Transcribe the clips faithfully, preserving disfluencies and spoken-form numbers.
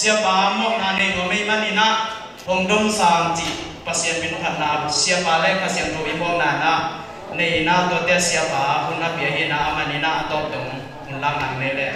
Siapa mawhna nei nuam ahih manin ah, hong dong sang cih Pasian minphatna, Siapa le Kha Siangtho i mawhna in ah nei in ah, tuate Siapa hun a pia hi in ah, a man in ah a tawp dong hun lak nang nei leh.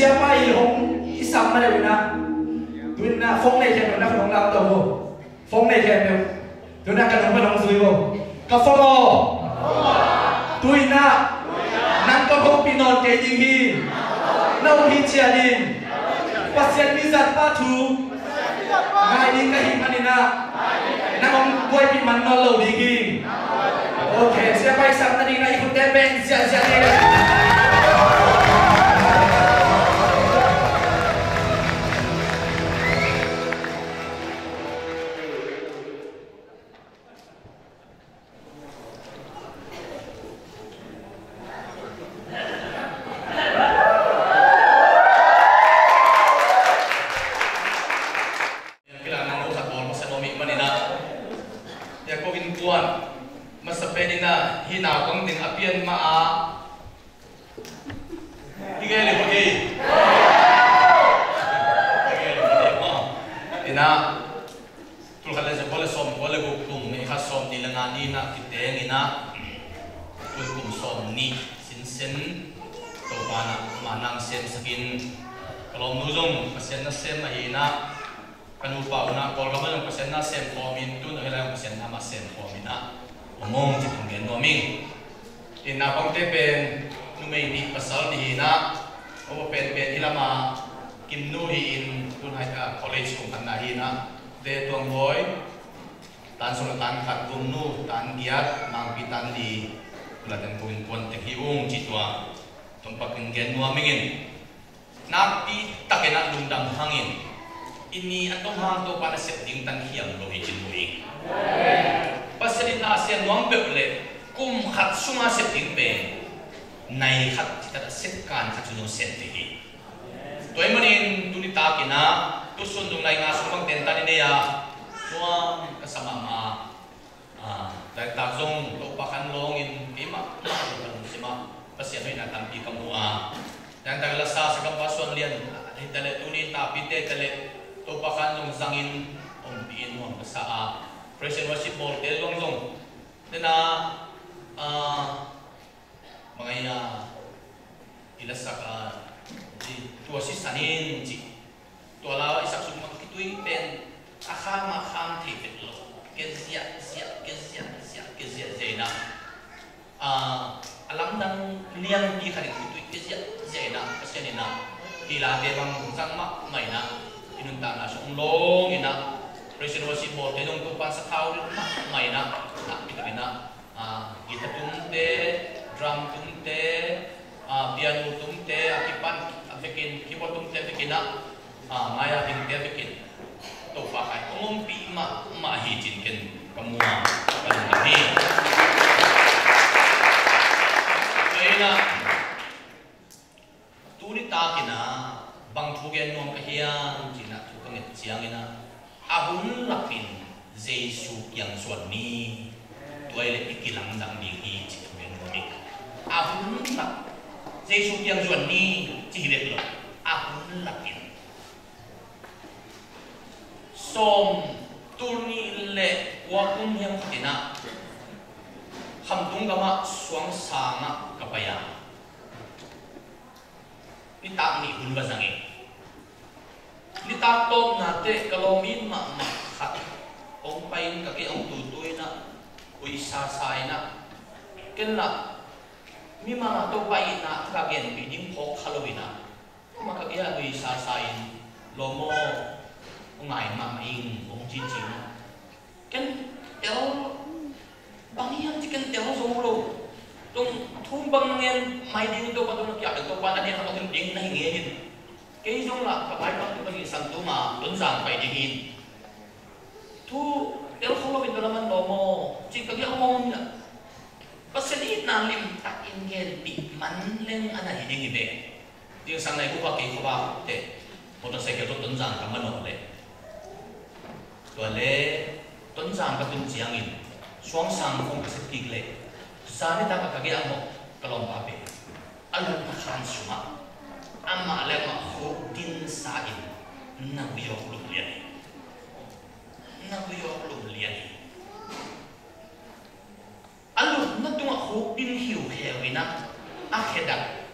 Siapa i hong i sam ma deuh ina. Tuina phone nei khen na phone hong lau tau. Phone nei khempeuh. Tuna ka nung pan hong zui vo. Ka phone aw. Tuina. Nang ka hopih nawn kei ding hi. Na um hi ciat in. Pasian mi zatpa thu ngai ding ka hih manin ah, nang hong buaipih man nawn lo ding hi. Ok, siapa i sam nading na i khutte beng ziahziah ding. Kilakna no khat bawl masa nuam ih manin ah, Jacob innkuan masa pen in ah hih naupang ding a pian mah ah i gel i hua kei. I gel i hua kei maw? Ina, tul khat le za kua le sawm kua le guk tung, ni khat sawm ni le nga ni na kiteng ina, tun kum sawm ni sinsen Topa na ma nang semsakin, ka lawmnu zong Pasian na sem ahi ina, ka nupa una Kawlgam a zong Pasian na sem khawm in, tun a hilai zong Pasian na ma sem khawm ina, om ong ci thong gen nuam ing. Ina bangte pen Numei nih, pasal nih hi-in ah, a penpen hih lamah Kimnu hi-in, tunhai ah college kum khatna hi-in ah, Ve Tuang Bawi, tan sawm le tan khat, Vung Nu tan giat, Mangpi tan li, Kulaten Kung in puan teng hi ung ci tua Topa min gen nuam ing in. Nakpi takin ah lungdam hangin, i ni a tong hang Topa na sep ding tan khiam lo hi ci mu ing. Pasian in na sian nuam peuh le kum khat sunga sep ding pen nai khat cita sep kan khat cu zong sep ding hi. Tua ahih manin tuni takin ah tusun dung lai nga sung bang ten tan i nei a nuam ka sa mahmah. Ah, daitak zong Topa khan lawngin keimah mah lo ka lungsim ah Pasian hoihna tampi ka mu a. Daitak lasa sakam pa Suan Lian, ah, hi ta leh tuni tapite ta leh Topa khan zong zangin ompih in nuam ka sa a. Praise and worship bawlte zong zong. Nena, ah, Bang a hi a, i lasak a, i tua sisan in ci. Tua la i sak suk mah khitui pen a kham a kham thei vet lo. Ke ziah ziah, ke ziah ziah, ke ziah ziah ina. A, a lamdang lianpi khat in khitui ke ziah ziah ina. Pasian ina. Hi late bang zang mahmah ina. I nuntakna sung lawng ina. Praise and worship bawlte zong Topan sakhau mahmah ina. Nakpi tak ina. Ah, guitar tumte, drum tumte, ah, piano tumte, a kipan a vekin, keyboard tumte vekin ah, ah, mai a dingte vekin. Topa khai, kong ompih mahmah hi cin ken ka mu a, ka lungdam hi. Tua ina, tuni takin ah bang thu gen nuam ka hiam cih na thu ka nget ciangin ah, a hun lakin Jesu kiang zuan ni, tua i leh i kilamdang ding hi ci thu gen nuam hi. A hun lak Jesu kiang zuan ni ci hi bek lo. A hun lakin sawm tul nih le kua kum hiam khat in ah Khamtung gamah suang sangah ka pai a. Nitak nih hun va zang e. Nitak tawpna teh ka lawm in mahmah khat hong pai in ka kei hong tutu in ah, ui sasa in ah, ken lah mimal a Topa itna ka genpih ding phawk kha lo in ah, amah ka kei ah ui sasa in, lawm aw, hong ngai mahmah ing, hong cici in ah. Ken tel bang hiam ci ken tel zo lo. Tung thum bang na ngen mai ding in Topa tung na piak ding Topa na ngen khat tung ding na hi ngen in. Kei zong lah ka bai bang tu ka ni san tu ma Tonzang pai ding in. Thu tel kho lo in tua laman lawm aw ci ka giak mawng in ah. Pasian itna lim tak in genpih man leng a na hi ding hi ve. Zingsang nai bup a kei khuavak teh motorcycle tawh Tonzang ka manawh leh, tua le Tonzang ka tun ciangin suangsang khong ka sep kik leh, zan nitak a ka gei a mawh ka lawmpa pen a lutna khan sungah amah le amah huk dinsa in na gui awk lum lian hi. Na gui awk lum lian hi. A lutna tungah huk din hiuhiau in ah, a khedak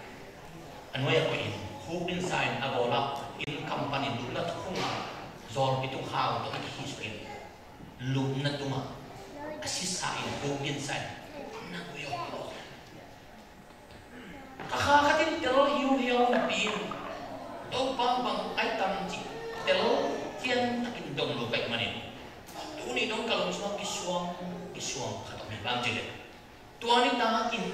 a nuai a koih in huk dinsa in a gawl ah inn kam panin lutna thukung ah zawlpi tung khau tawh a kikhihsuk in lutna tungah a sisa in huk dinsa in na gui awk lawk. Ka kha khat in tel hiuhiau napi in Topa bang ai tam cih tel cian takin dong lo ka hih manin, tuni dong ka lungsungah kisuang kisuang khat om hi bang ci leh, tua nitakin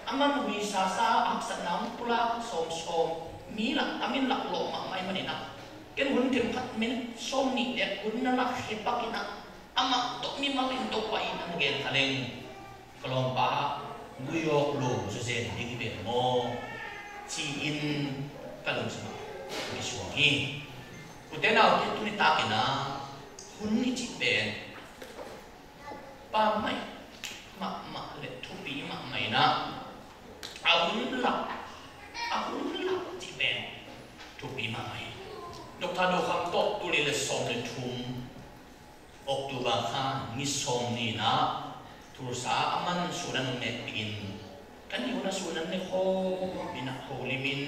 a man hui sasa a haksatna hong pulak sawmsawm mi lak a min lak lawh mahmah ih manin ah, ken hun thim khat minute sawm nih dek hun na lak hi bak in ah, amah tawh mimal in Topa in a na gen kha leng, ka lawmpa gui awk lum zawzen ding hi pen maw, ci-in ka lungsungah kisuang hi. Ute naute, tuni takin ah hun i cih pen pammaih mahmah le thupi mahmah in ah, a hun lak, a hun lak cih pen thupi mahmah hi. Doctor Do Kham tawh tul nih le sawm le thum October kha ni sawm ni-in ah Tulsa a man sun an hong nekpih in, kannih hun a sun an ne khawm in ah holim in,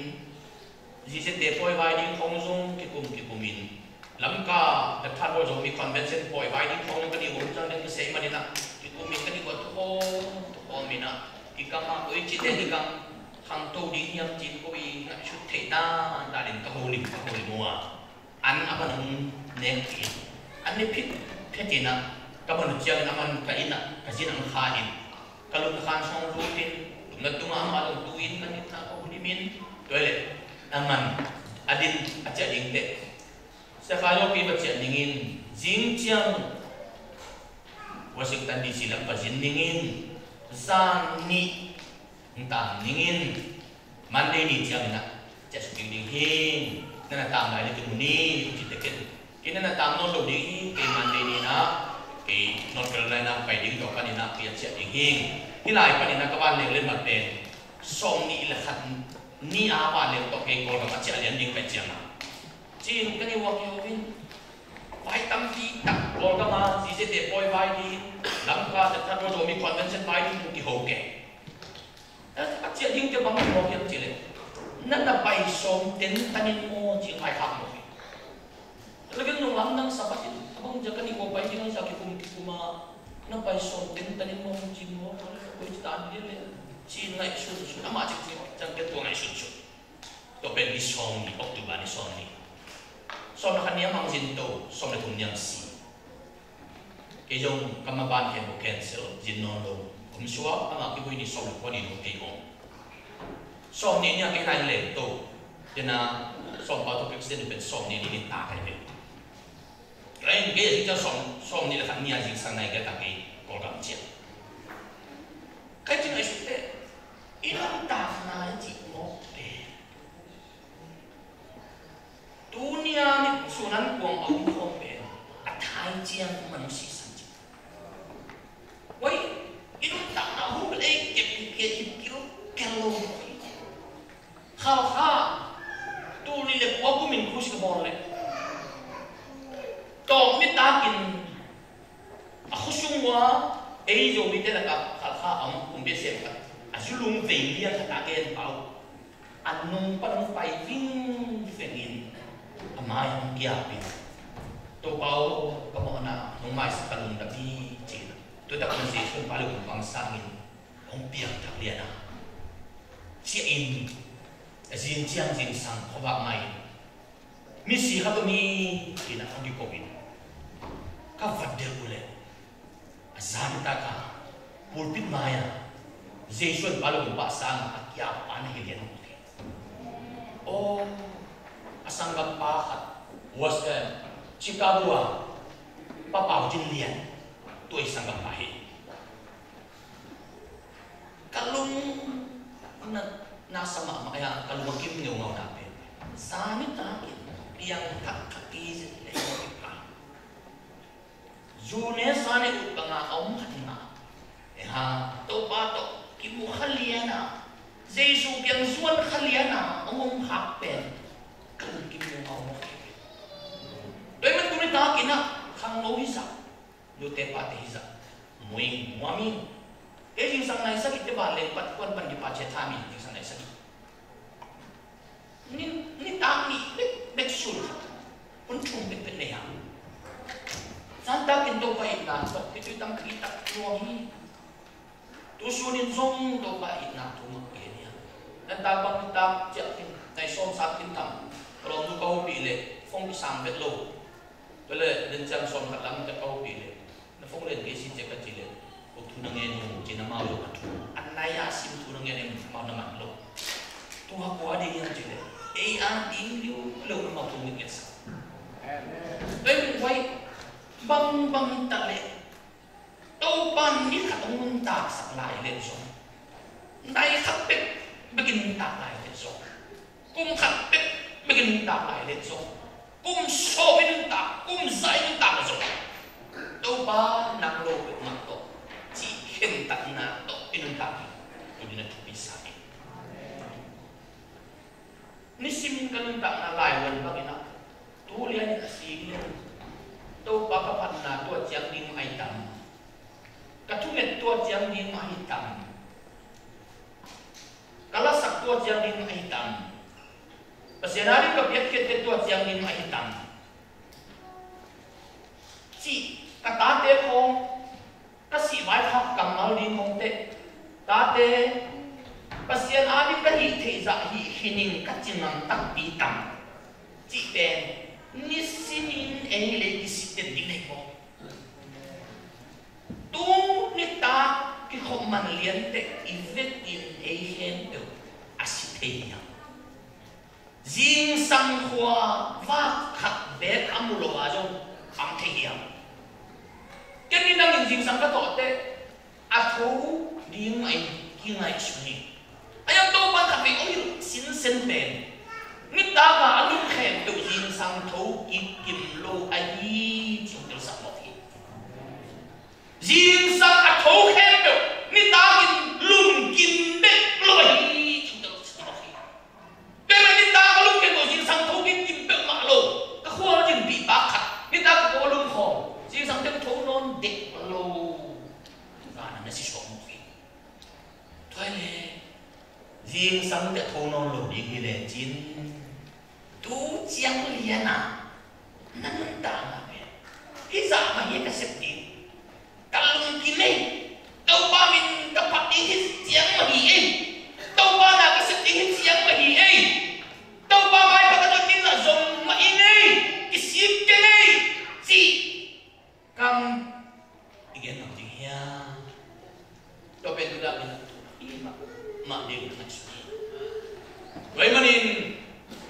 Zite pawi vai ding khawng zong kikum kikum in, Lamka Baptist World Zomi Convention pawi vai ding khawng zong kannih hun zong ding kisei manin ah kikum in, kannih hun tukhawm tukhawm in ah, i kam ah koici te i kam Khangto ding hiam ci-in ko i ngaihsut theih dandan in ka holim, ka holim uh a, an a man hong nek in, an ne phit phit in ah, ka man uh ciangin a man ka inn ah ka zin hong kha in, ka lum ka khan sawng lut in, lupna tungah amah zong tu in, ka nitna ka holim in, tua leh a man a din a ciah ding teh Sakayo kei va ciah ning in, zing ciang Washington D C lam va zin ning in, zan nih hong tam ning in, Monday ni ciangin ah ciah suk ding hi. Na na tam lai ni tun ni, ci teh ken, kei na na tam nawn lo ding hi. Kei Monday ni in ah kei North Carolina pai ding, tua panin ah kei a ciah ding hi. Hih lai panin ah ka vanleng letmat pen sawmnih le khat ni a vanleng tawh kei Kawlgam a ciah lian ding ka hih ciangin ah, ci-in ka nih uh a kiho in, vai tampi tak Kawlgam a C C te pawi vai ding, Lamka, Dak That Road, Zomi Convention vai ding hong kiho kei. A ciah ding teh bang hong kiho hiam cih leh, na na pai sawm tentan in maw, ci-in vaikhak mawk hi. Tua leh ken zong lamdang sa vat in, a bang ci-a ka nih uh a pai ding hong sa, kikum kikum a, na pai sawm tentan in maw, ci-in maw, tua leh koi ci ta ni leh, ci-in ngaihsunsun, amah cih ciang ken tua ngaihsunsun. Tua pen ni sawmnih, October ni sawmnih. Sawm le khat ni a mang zin to, sawm le thum ni a si. Kei zong ka maban khempeuh cancel, zin nawn lo. Kum suak, amah kivui ni sawm le kua ni dong kei om. Sawmnih ni a kei nai lem to. Tua na, sawm pau to kei siden pen sawmnih ni ni ta kai ve. Kei kei a zing ciang sawm, sawmnih le khat ni a zingsang nai kei ta kei Kawlgam ciang. Kei ci ngaihsut teh, i nuntakna i cih mawk pen, tuni a ni sun an kuang a om khawm pen a thai ciang man sisan ci. Wai, i nuntakna hul ei kep i kep i kep kep lo. Khalkha, tul nih le kua kum in khusi ka bawl leh, tawp nitakin a khusung uh a ei Zomite lakah Khalkha a om kumpi a sem khat, a zulung vei lian khat a gen pau, a nung pan hong pai vingveng in a mai hong kiap in, Topa aw, ka mawhna nong maisak ka lungdam hi, ci-in. Tua tak ciang Jesu in pa le hong pang sangin hong piangthak lian a, ciah in, a zing ciang zingsang khuavak mai in, misi khat om hi, ci-in a hong kiko in, ka vat delh uh leh, a zan nitak a pulpit mai-ah Jesu in pa le hong pah sangin a kiap pa na hi lian uh hi. Aw, a sanggampa khat, Washington, Chicago a Pa Pau Cin Lian, tua i sanggampa hi. Ka lung na, na sa mahmah a, ka lung a kim ngeungau na pen, zan nitak in piangthak kha kei zet leh, Zu ne sa ne ut banga a om khat hi mah. Eha, Topa tawh kimu kha lian a, Jesu kiang zuan kha lian a hong om khak pen ka lungkim ngeungau mawk hi. Tua ahih manin tuni takin ah khangno hi zah, nute pate hi zah, muing muam ing. Kei zingsang nai sagih te vanleng pat kuan pan kipaci a tha mi, zingsang nai sagih. Ni, nitak nih bekbek sul khat, hun thum bekbek nei hang. Zantakin Topa itna tawh, i tui tampi tak luang hi. Tu sunin zong Topa itna thu mah gen hi hang. Zantak bang nitak ciah khin, nai sawm sat khin tam. Ka lawmnu ka hopih leh, phone kisang vet lo. Tua leh, den ciang sawm khat lam ciah ka hopih leh, na phone len kei si ciah ka cih leh, ko thu na ngen uh, ci-in amau zong a thu, a nai a sim thu na ngen in amau na man lo. Tua kua ding hiam cih leh, ei a ding liuliu na amau thu ngen ngen sa. Tua hi mung vai, bangbang hi ta leh, Topa in ni khat hong nuntaksak lai leh zong, nai khat bekbek in nuntak lai leh zong, kum khat bekbek in nuntak lai leh zong, kum sawm in nuntak, kum za in nuntak leh zong, Topa nang lo peuhmah tawh, cih khentatna tawh i nuntak hi. Tuni-in a thupi sa hi. Nisimin ka nuntakna laivuan bangin ah, tu lianin a si lian, Topa ka phatna tua ciang ding mah ahi tam, ka thunget tua ciang ding mah ahi tam, ka lasak tua ciang ding mah ahi tam, Pasian a ding ka piakkhiatte tua ciang ding mah ahi tam, cih ka tate khawng, ka sih vai khak kammal ding khawng teh, tate, Pasian ading ka hih theih zah hih khin in ka ci ngam takpi tam cih pen nisimin ei le kisik den ding nei ko. Tu nitak kikhop man liante i vekin ei khempeuh a si thei hiam? Zingsang khua vak khat beek a mu lo a zong kham thei hiam? Ken ni dangin zingsang ka thawh teh a tho ding mah in kingaihsun hi. A hiang Topan khat vei om hilh sinsen pen nitak a a lum khempeuh zingsang tho kikim lo ahi ci hong telsak mawk hi. Zingsang a tho khempeuh nitakin lum kim bek lo ahi ci hong telsak mawk hi. Tua mah nitak a lum khempeuh zingsang tho kikim peuhmah lo. Ka khua a zinpih pa khat nitak a ko a lum khawng zingsang teng tho nawn dek lo. Vanah na si suak mawk hi. Tua hi leh zingsang teh tho nawn lo ding hi lecin tu ciang lian a na nuntakna pen hih zah mah hi ka sep ding. Ka lungkim ei. Topa min ka phat ding hih ciang mah hi ei. Topa na ka sep ding hih ciang mah hi ei. Topa maipha ka dot ding zah zong mah ing ei. Kisik keng ei, cih kam i gen ngam ding hiam? Tua pen tu dak in i mah mah ding ngaihsun hi. Tua ahih manin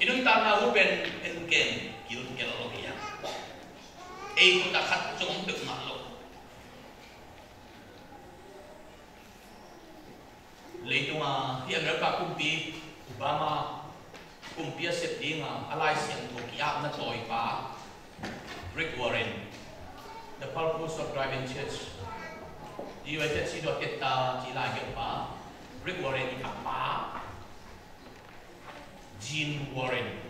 i nuntakna uh pen en ken kilkel lo hiam? Ei khut a khat zong om peuhmah lo. Leitunga hih America kumpi Obama kumpi a sep dinga a Lai Siangtho ki-apna tawipa Rick Warren, The Purpose of Driving Church, United States of Ketta ci lai gelhpa Rick Warren in a pa Jim Warren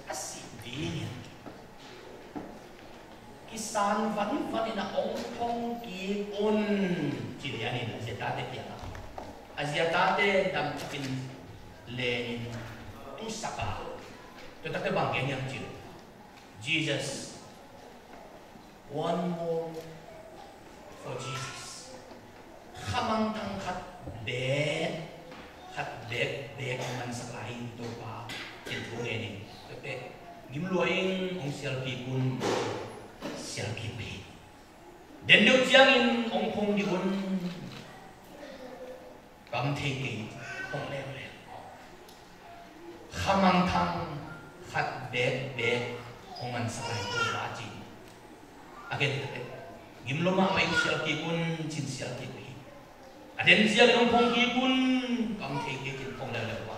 a sih dingin kisan vanvan in a hong phong kik un ci lianin a zi a tate kiangah a zi a tate damtakin lenin tusak a, tua takte bang gen hiam cih leh, Jesus, one more for Jesus. Khamangthang khat beek, khat beek beek mansak lai in Topa, ci-in thu ngen in. Tua teh gim lua ing, hong sial kik un, sial kik uh hi. Den deuh ciangin hong phong dih un. Kam thei kei, phong leuleu. Khamangthang khat beek beek hong mansak lai Topa, ci-in a gen takte, gim lua mahmah ing, sial kik un, ci-in sial kik uh hi. A den ciangin hong phong kik un. Kam thei kei, ci-in phong leuleu a,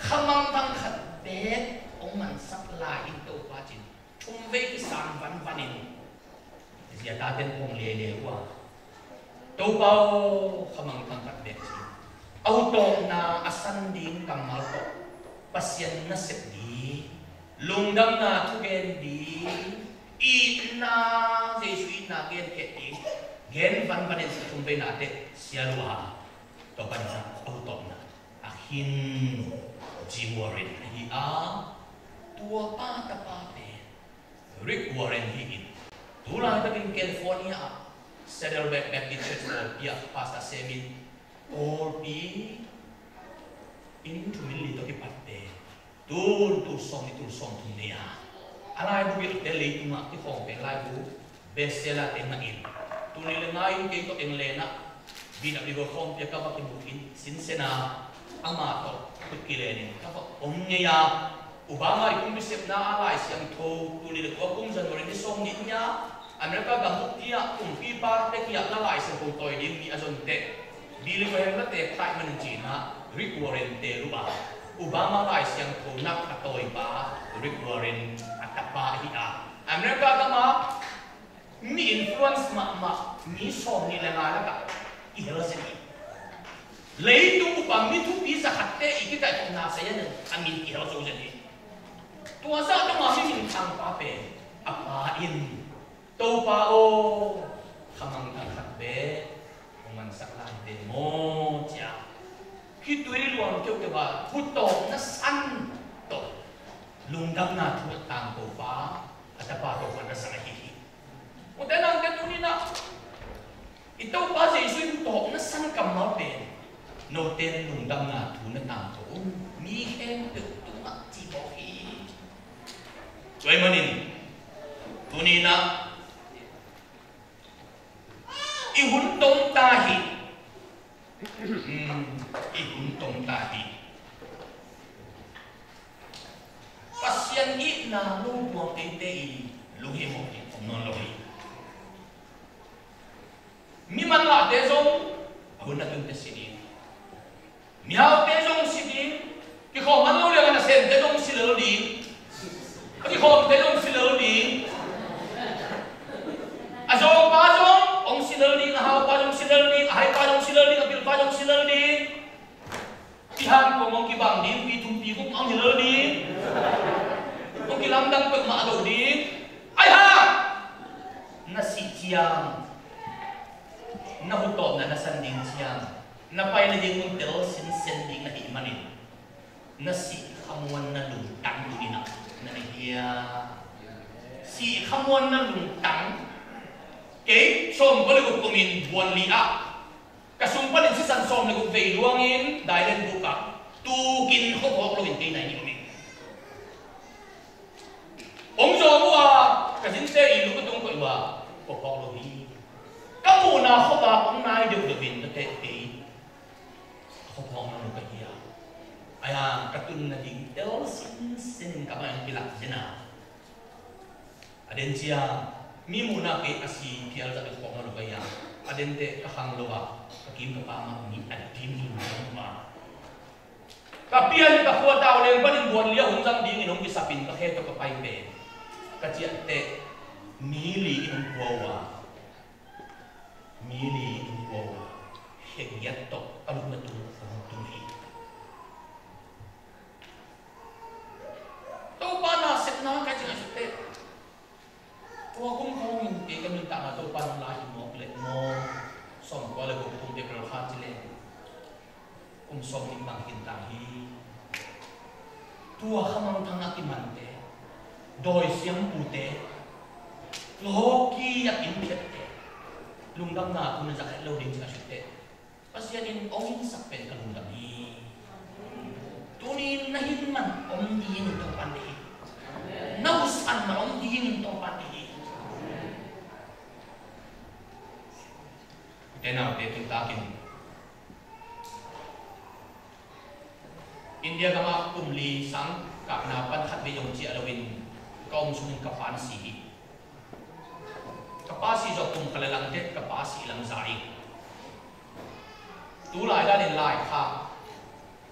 khamangthang khat beek hong mansak lai ing Topa, ci-in thum vei kisan vanvan in zi a taten phong leuleu a, Topa aw, khamangthang khat beek ci-in a hutawpna a san ding kammal tawh Pasian nasep ding, lungdamna thugen ding, itna, Jesu itna genkhiat ding gen vanvan in thum veina teh sial uh a, tua panin a hutawpna a khin Jim Warren ahi a, tua pa tapa pen Rick Warren hi in, tu laitakin California ah Saddleback Baptist Church pawlpi ah pastor semin, pawlpi inn thum inn li tawh kipatte, tul, tul sawm nih, tul sawm thum nei a, a laibu gelhte leitungah kikhawng pen laibu bestseller te mah in, tul nih le nga in kei tawh England ah B W G khawmpi ah ka va kimu in, sinsen a, amah tawh khut kilen in ka va om ngei a, Obama i kumpi sepna a Lai Siangtho tul nih le kua kum January ni sawm nih ni a America gam buppi ah kumpipa te kiangah na Lai Siangtho tawi ding mi a zon teh, Billy Graham na teek ta ahih manin ci-in ah Rick Warren teel uh a, Obama Lai Siangtho nak a tawipa Rick Warren a tapa ahi a, America gam ah mi influence mahmah mi sawm nih le nga lakah kihel zen hi. Leitung bup a mi thupi za khatte i kikaihkhopna seian a min kihel zo zen hi. Tua zah dong a mi minthang pa pen a pa in, Topa aw, khamangthang khat beek hong mansak lai teh maw, ci-a khitui luang keuhkeuh a hutawpna san tawh lungdamna thu a tangko pa a tapa Topa na sa ahi hi. Ute naute, tuni-in ah i Topa Jesu in hutawpna san kammal pen Note in lungdamna thu na tangko un, mi khempeuh tungah ci mawk hi. Tua ahih manin tuni-in ah i hun tong ta hi. Hmm, i hun tong ta hi. Pasian itna lo buang eite i lunghimawh hi om nawn lo hi. Mi manlahte zong a hun a tunte si ding. Mihaute zong si ding. Kikhawm man lo liang a nasemte zong si lel ding. A kikhawmte zong si lel ding. A zawpa zong hong si lel ding. A haupa zong si lel ding. A haipa zong si lel ding. A bilpa zong si lel ding. Pi han kong hong kibang ding, pi thum pi guk hong hi lel ding. Hong kilamdang peuhmah lo ding. Ai ha! Na sih ciang, na hutawpna na san ding ciang, na pai nading mun tel sinsen ding na hih manin, na sih khamuanna lungtang dingin ah na na hia? Sih khamuanna lungtang. Kei sawmkua le guk kumin buan li ah ka sung panin sisan sawm le guk vei luangin dailen buk ah tukin khuaphawk loin kei nai nih om hi. Hong zawm uh a, ka zinte i lu ka tung koih uh a, khuaphawk lo hi. Ka muhna khuavak hong nai deuhdeuh in ka teh kei khuaphawk lo ka hi a. Ai-a ka tun nading tel sinsen in ka mai hong kilak zen a. A den ciang mi muhna kei a si phial zah le khuak na lo ka hi a. A den teh ka khang lo a, ka kim ka pam a mi a dim in ka mu a. Ka pian ka khua tau leng panin buan li a hun zang dingin hong kisapin ka khe tawh ka pai pen ka ciah teh mi li in hong kua uh a. Mi li in hong kua uh a, khe giat tawh ka lupna tung hong tung hi. Topa na sepna ka ci ngaihsut teh, tua kum khawngin kei ka nuntakna Topa nong la hi mawk leh maw? Sawmkua le guk kum April kha ci leh kum sawmnih bang hi khin ta hi. Tua kha mangthang a kimante, dawi siampute, lawki a kimphiatte, lungdamna thu na za khat lo ding ci ngaihsut teh, Pasian in hong hinsak pen ka lungdam hi. Tuni-in na hin man om ding Topa deih hi. Na husan man om ding Topa deih hi. Ute naute, tun takin India gamah kum li sang kahna pan khat vei zong ciah loin ka om sungin ka pa na si hi. Ka pa si zawh kum khat le lang teh ka pa si lang za hi. Tulai danin laikhak,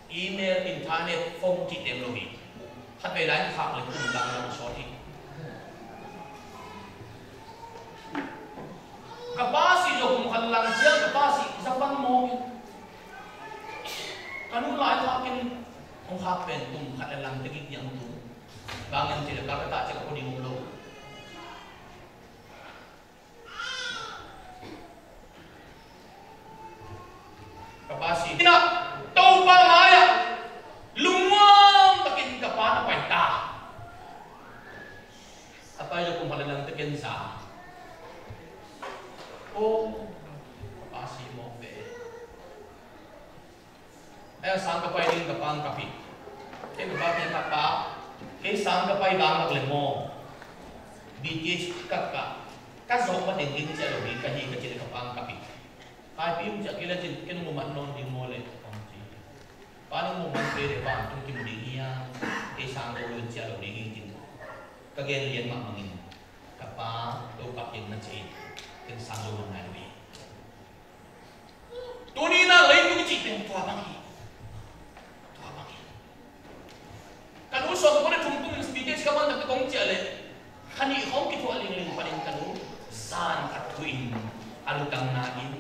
email, internet, phone cih tem lo hi. Khat vei lai khak le kum lang lang sawt hi. Ka pa si zawh kum khat lang ciang ka pa si Japan mawk hi. Ka nu laikhak in hong khak pen kum khat le lang teh gik hiam tum. Bang hiam cih leh ka ka tah ciang ka pua ding om lo. Ka pa si. Ina, Topa mai-ah lungmuang takin ka pa na pai ta. A pai lo kum khat le lang teh ken za. Oh, ka pa si mawk ve. Ai-a sang ka pai ding ka pa hong kap hi. Kei ka pa pen ka pa, kei sang ka pai bang lak le maw? B T H ka kah, ka zawh ma ding ding ciah lo ding ka hi ka ci le ka pa hong kap hi. Kaipi hong ciah kei le cin, ken hong mumat nawn ding maw le hong ci. Pa nong mumat kei le vantung kimu ding hi a, kei sang lo lo in ciah lo ding hi cin. Ka gen lian mahmah in ka pa Topa kiang na ciah in, ken sang lo lo nai lo hi. Tuni-in ah leitung i cih pen tua bang hi. Tua bang hi. Ka nu sawmkua le thum kumin speaker ka man taktak kong ciah leh kha nih khawng kithuah lingling panin ka nu zan khat thu-in a lutang na in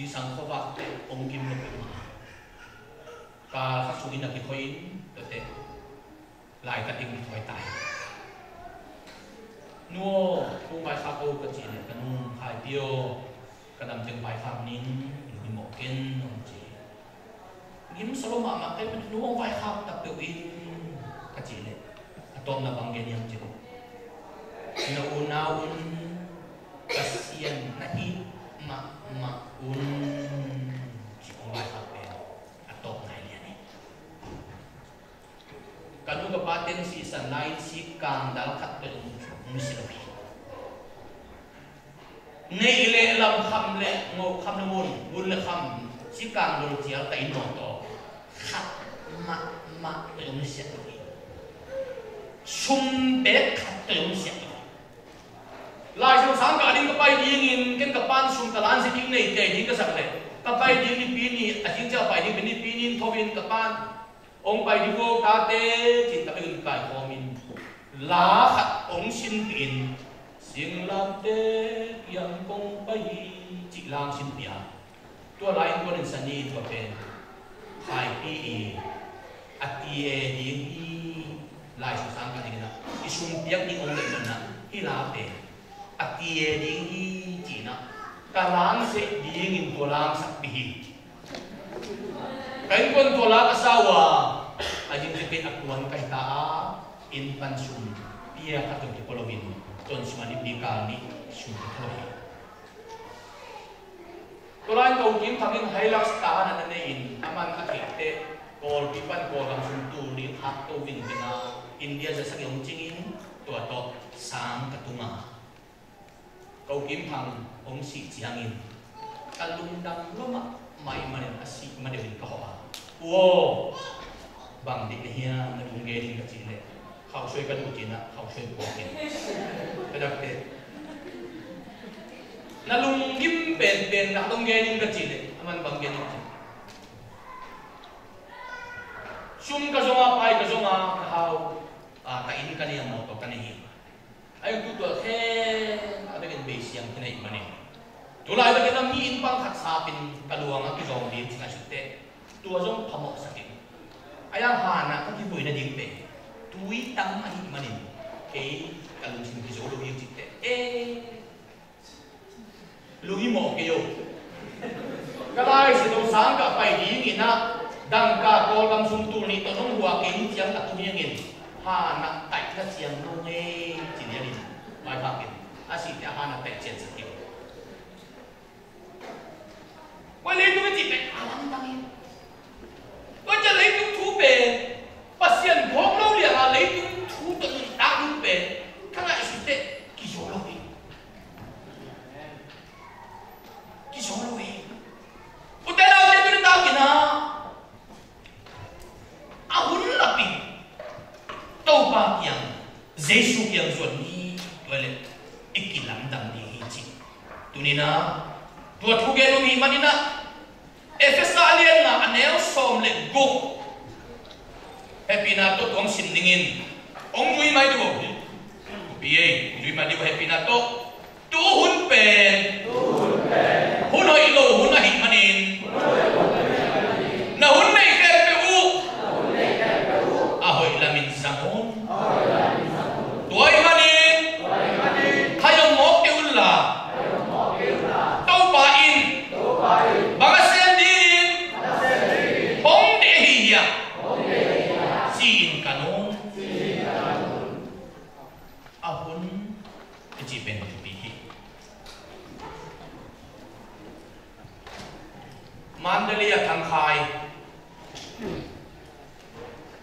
zingsang khuavak teh hong gim lo peuhmah. Kal khat sungin a kikhoi in tuate laitat ding kithuah ta hi. Nu aw, kong vaikhak o ka cih leh ka nu, Khaipia aw, ka dam teng vaikhak ning, lunghimawh ken, hong ci. Gimsa lo mahmah ka hih manin nu hong vaikhak ta peuh in ka cih leh a tawpna bang gen hiam cih leh, na unau un Pasian na it mahmah un kangdal khat peuh hong nusia lo hi. Neih le lam, kham le ngawh, kham le ngun, ngun le kham, sikang dol cial ta in mawtaw khat mahmah peuh hong nusia lo hi. Sum bek khat peuh hong nusia lo hi. Lai Siangtho sang kah ding ka pai dingin, ken ka pa'n sum ka lansia ding nei tei ding ka sak leh, ka pai ding Nipi ni, a zing ciang pai ding Nipi ni in tho in ka pa'n, hong pai ding vo tate, ci-in ka pai un kaikhawm in, la khat hong sinpih in, singlamteh kiang kong pai hi, cih la hong sinpih a. Tua lai-in tua nin sani in tua pen Khaipih i a tie ding hi. Lai Siangtho sang kah dingin ah, i sum piak ding hong neih man ah, hih la pen a tie ding hi ci-in ah, ka lansia dingin tua la hong sakpih hi. Ka innkuan tua la ka sa uh a, a zing ciang pen a kuan ka hi ta a, inn pan sum pia khat zong kipua loin, tua sung a Nipi kal nih sum ka tho hi. Tua lai-in ka u Kim Thang in Hilux car khat na nei in, aman a theih teh Kawlpi pan Kawlgam sung tul nih khak to vingving a, India za sagih hong cing in, tua tawh sang ka tung a. Ka u Kim Thang hong sih ciangin ka lungdam lua mahmah ahih manin a sih ma deuhin ka hawh a. U aw, bang dik na hiam, na lunggen in ka cih leh, khauhsuai ka duh ci-in ah khauhsuai puak in, ka dak teh, na lunggim penpen na lunggen in ka cih leh, aman bang gen in ka cih, sum ka zong a, pai ka zong a, ka hau, a, ka inn ka nei a, mawtaw ka nei hi. Ahi zong tutual khempeuh a bekin beisiang khin ahih manin, tu laitak in a mi inn bang khat sap in ka luang a kizawng ding ci ngaihsut teh, tua zong phamawhsak in. Ahi zong hanah ka kivui nading pen tui tam ahih manin, kei ka lungsim kizo lo hi cih teh, eh, lunghimawh kei o. Ka Lai Siangtho sang kah pai dingin ah, dangka Kawlgam sung tul nih tawh nong hua kei ni ciang ka tung hi hangin, hanah taih na ciang lo ngei ci lianin, maipha kei, a sih teh a hanah taih ciansak kei o. Tua leitung i cih pen a lamdang hi. Tua ciang leitung thu pen Pasian phawk lo liang a, leitung thu tawh nuntak ding pen ka ngaihsut teh kizo lo hi. Kizo lo hi. Ute naute, tuni takin ah a hun lapin Topa kiang, Jesu kiang zuan ni, tua leh i kilamdang ding hi ci. Tuni-in ah tua thugen om ahih manin ah, Efesa a lian nga a neu sawm le guk, hehpihna tawh tua hong sim dingin hong zui mai ding uh. Kupi ei, hong zui mai ding uh hehpihna tawh. Tu hun pen hun hoih lo hun ahih manin, na hun neih khempeuh uh a hoih lamin zang un. Tua ahih manin khai hong mawk kei unla, Topa in bang a sem dingin hong deih ahi hiam ci-in kan un. A hun i cih pen thupi hi. Mandalay a Thangkhai,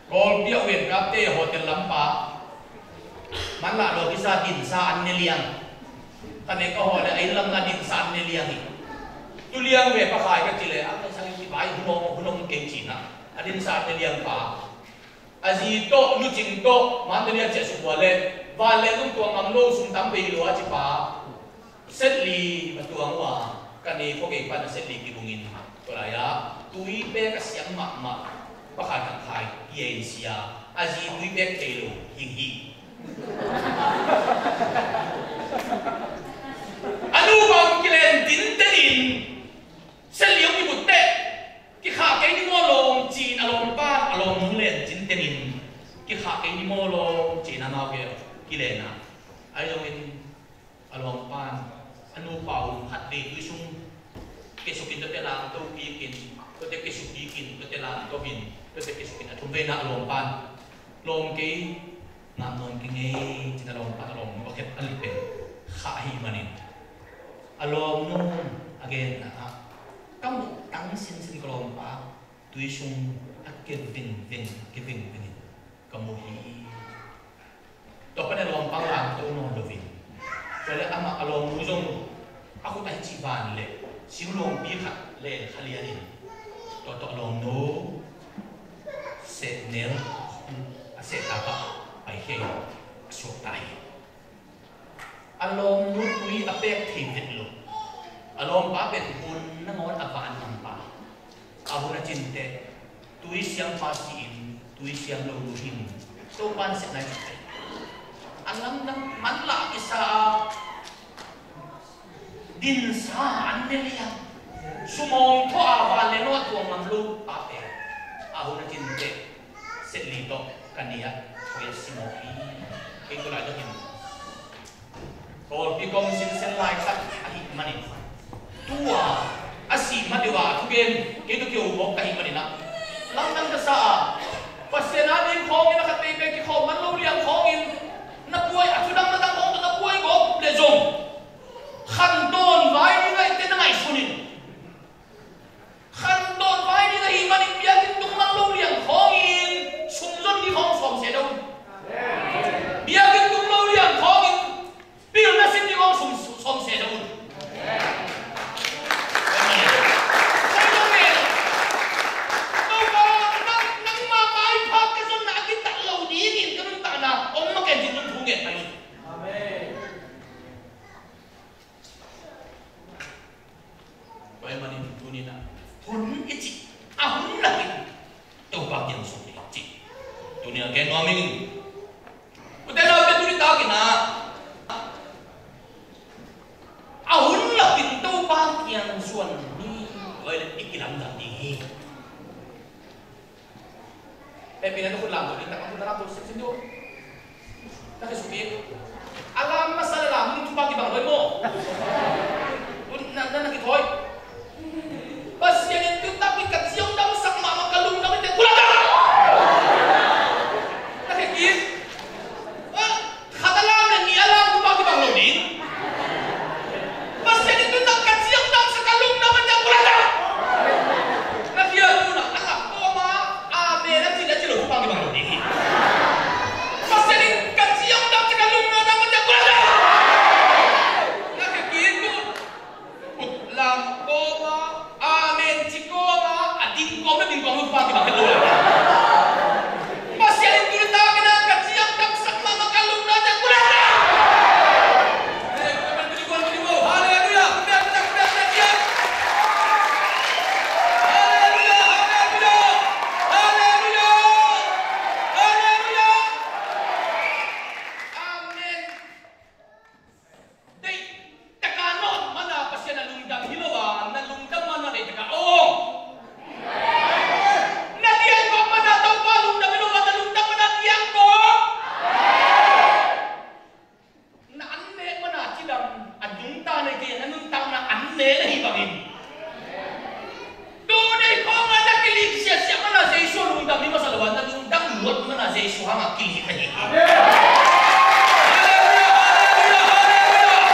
Kawlpi a U N P te hotel lampa, manlah lua kisa dinsa an ne liang. Ka ne ka haw le a inn lam na dinsa an ne liang hi. Tu liang ve Pa Khai ka cih leh, a ka sang i vai hun om, hun om kei ci-in ah, a dinsa an ne liang pa. A zi tawh, lucing tawh, Mandalay a ciah suk uh a leh, van leh zong tuang ngam lo, sum tam bei hi lo a ci pa. Set li va tuang uh a, ka ne khua gei pan a set li kibungin, tua lai-ah tui pek a siang mahmah Pa Khai Thangkhai kia in sia, a zi tui pek thei lo hing hi. A nu bang kilen tinten in, set li hong kibut teh, kikhah kei ni maw lawm ci-in a lawmpa, a lawmnu len tinten in, kikhah kei ni maw lawm ci-in amau kiang kilen a. Ahi zongin a lawmpa in a nupa um khat vei tui sung kesukin tuate lamto kikin, tuate kesukikin, tuate lamto in, tuate kesukin, a thum veina a lawmpa in, lawm kei, ngam nawn kei ing ei ci-in a lawmpa in a lawmnu a khep a lip pen khah ahih manin, a lawmnu a genna ah, ka muh tang sinsin ka lawmpa tui sung a kia vengveng, kia vengveng in ka mu hi. Tua pan a lawmpa lamto nawn lo in, tua leh amah a lawmnu zong a khut ah hih ci van leh singluangpi khat leh kha lian in, tua tawh a lawmnu sehnel a sehtak ah paikhia in a suakta hi. A lawmnu tui a pek thei vet lo. A lawmpa pen hun nangawn a van ngam pa. A hun a cin teh tui siampa si in, tui siam lo nu hi in, Topa nasepna hi. A lamdang manlah kisa a dinsa an ne liang. Sumawng thaw a van le naw a tuang ngam lo pa pen a hun a cin teh setli tawh ka ni ah koi a si mawk hi. Kei tu lai dong hin Kawlpi kong sinsen lai tak ahih manin, tua a sih mah deuh a thugen kei tu kiu mawk ka hih manin ah, lamdang ka sa a, Pasian a ding khawngin a khat peipe kikhawm man lo liang khawngin na puai a thudang na tang khawng tawh na puai gawp le zong khantawn vai ding ahih teh na ngaihsun in. Khantawn vai ding ahih manin biakinn tung man lo liang khawngin sum zon ding khawng sawm se deuh un. Biakinn tung lo liang khawngin pilna sin ding khawng sum sawm se deuh un. Amen. Topa, nang, nangma maipha ka zonna a kitat lo dingin ka nuntakna ong ma ken ding un thu ngen pai un. Amen. Tua ahih manin tuni-in ah hun i cih a hun lakin Topa kiang zuan ni cih tuni-in ah gen nuam ing. Ute naute, tuni takin ah a hun lakin Topa kiang zuan ni. Tua ahih leh i kilamdang ding hi. Hehpihna in na khut lamto ding, taktak khut na lamto simsim dih. Na khesuk dih. A lam masa le lam hong thupha kibang lo hi maw? Na, na, na kithawi. Pasian in tu tak ka ci hong damsak mahmah ka lungdam in teh kul a dam. Na khe kik. Khat a lam le nih a lam thupha kibang lo ding. Pasian in tu tak ka ci hong damsak ka lungdam in teh kul a dam. Na khia tu na a lak kawm a amen a ci le a ci lo thupha kibang lo ding hi. Pasian in ka ci hong damsak ka lungdam in teh kul a dam. Na khe kik tu. Khut lam kawm a, amen ci kawm a, a ding kawm na ding kawm lungdam kibang khin lo lai. Pasian in tuni takin ah ka ci hong damsak mahmah ka lungdam in teh kul a dam. Halleluiah. Halleluiah. Halleluiah. Halleluiah. Halleluiah. Amen. Deih taka nawt mana Pasian a lungdam hi lo a, na lungdam mana deih taka aw. Na diangkawk mana Topa lungdam hi lo a, na lungdam mana diangkawk. Na an nek mana cidam a nungta nei kei a, na nuntakna an nek na hih bangin. Tunei khawngah na kilik siasia mana Jesu lungdam hi masa lo a, na lungdam luat mana Jesu hangah kilik na hi. Amen. Halleluiah, halleluiah, halleluiah.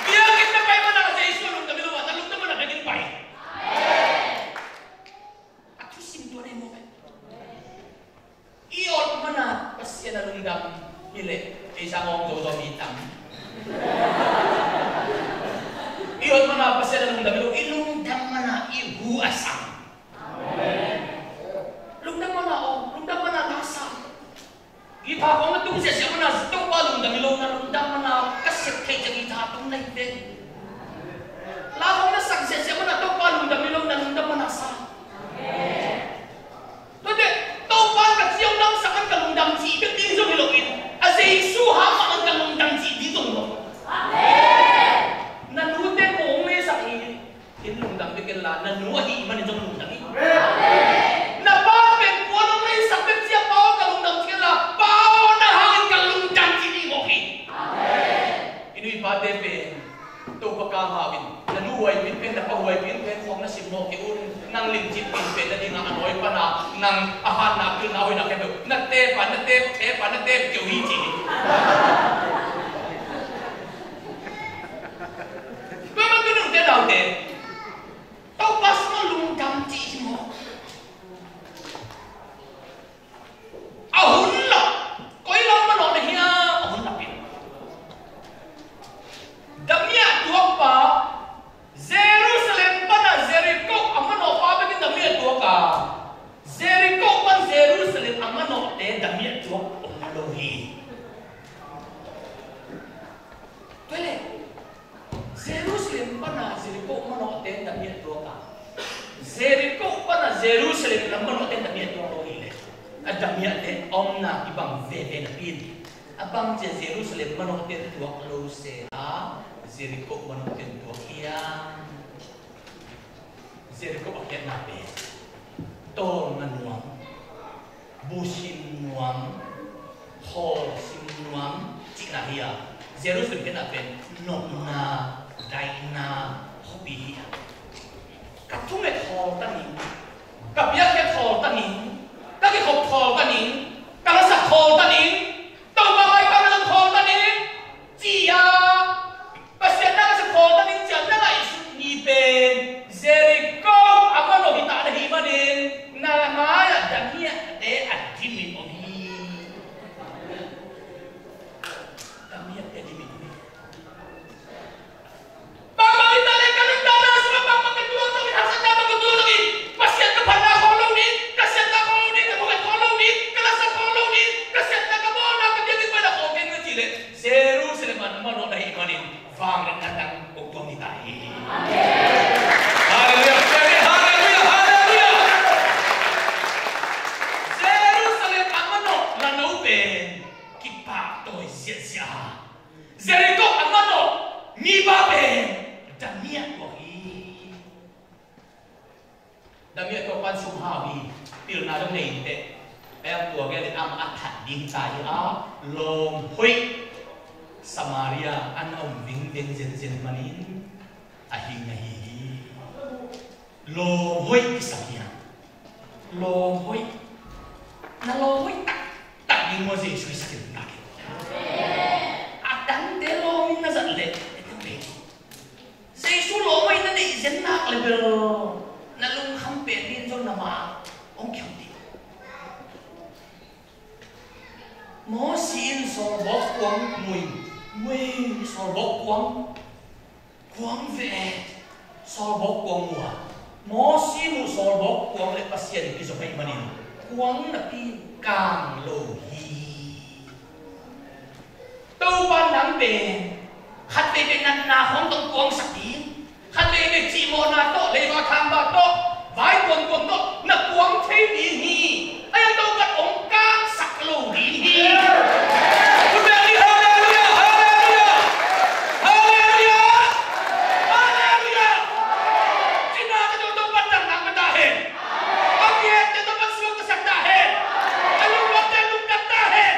Biakinn na pai mana Jesu lungdam hi lo a, na lungdam mana biakinn pai. Amen. A thusim tua nei mawk e. I awt mana Pasian a lungdam hi leh ei sang awng zo zo mi tam. I awt mana Pasian a lungdam hi lo, i lungdam mana i hu a sang. Lungdam mana awng, lungdam mana na sang. Guitar khawng na tung siasia mana Topa lungdam hi lo, na lungdam mana ka sep thei ciang guitar tung na hi ve. La khawng na sak siasia mana Topa lungdam hi lo, na lungdam mana sang. Tuate, Topa in ka ci hong damsak an ka lungdam cih bek ding zong hi loin, a Jesu hang mah an ka lungdam cih ding zong hi lo. Amen. Na nute kua hong leisak hi, in lungdam bek in la, na nu ahih manin zong lungdam hi. Amen. Na pa pen kua hong leisak bek ci a, pa aw ka lungdam ci in la, pa aw na hangin ka lungdam ci ding mawk hi. Amen. I nu i pate pen Topa kang hau in, na nu huaipin pen, na pa huaipin pen khawng na sim mawk kei un. Nang limcip pin pen na dingah a nawi pana, nang a hatna pilna hoihna khempeuh na tepa, na tep, tepa, na tep keu hi ci hi. Tua man tu nute naute, Topa sungah lungdam ci hi maw? A hun lah koi lam Jerusalem pana Jericho manawhte damiah tuak a, Jericho pana Jerusalem lam manawhte damiah tuak lo hi leh, a damiahte a omna kibang veve napi in, a bangci a Jerusalem manawhte tuak lo se a, Jericho manawhte tuak hiam? Jericho a khiatna pen tawlnga nuam, busim nuam, khawl sim nuam cihna hi a, Jerusalem khiatna pen nopna, daihna khuapi hi a. Ka thunget khawl ta ning, ka piakkhiat khawl ta ning, ka kikhop khawl ta ning, ka lasak khawl ta ning, Topa mai ka lasak khawl ta ning, ci a, Pasian na ka sa khawl ta ning ci a na ngaihsut ni pen Jericho a manawh hi ta na hi manin, na mai-ah damiahte a dimin om hi. Damiahte a dimin om hi. Bangbang hi ta leh ka nuntakna sungah bangbang ka tuak zongin, haksatna bang ka tuak zongin, Pasian ka phatna khawl lo ding, ka siatna khawl lo ding, ka thunget khawl lo ding, ka lasak khawl lo ding, ka siatna ka bawlna ka biakinn paina khawl kei ning ci leh, Jerusalem a na manawh na hih manin vangliatna dang hong tuam ni ta hi. Halleluiah, halleluiah, halleluiah. Jerusalem a manawh na no pen kipahtawi ziahziah a, Jericho a manawh mipa pen damiah tuak hi. Damiah tuak pan sum hau hi. Pilna dong nei inteh. Tua gen in amah a that ding ta hi a, lawm hoih Samaria an a om vingveng zenzen manin a hing ahi hi. Lawm hoih kisam hi a. Lawm hoih. Na lawm hoih taktak ding maw, Jesu i sak in tak in. A dangte lawm in na zat leh Jesu lawm hoih na neih zen nak le bel na lungkham pen ding zong na ma hong kihong ding. Mosi in sawlbawk kuang mu in, mu in sawlbawk kuang, kuang ve, sawlbawk kuang mu a, Mosi muh sawlbawk kuang le Pasian kizom ahih manin kuang napi kang lo hi. Topa nang pen khat veivei natna khawng tawh kuangsak ding, khat veivei cihmawhna tawh, leiba thangba tawh, vai kuangkuang tawh na kuang thei ding hi. Ahi zong Topa hong kangsak lo ding hi. Halleluiah, halleluiah, halleluiah, halleluiah, halleluiah. Cina ka Topa dang nang ka ta hen. A kihelte tawh pan suak tasak ta hen. A lungdamte lungdam ta hen.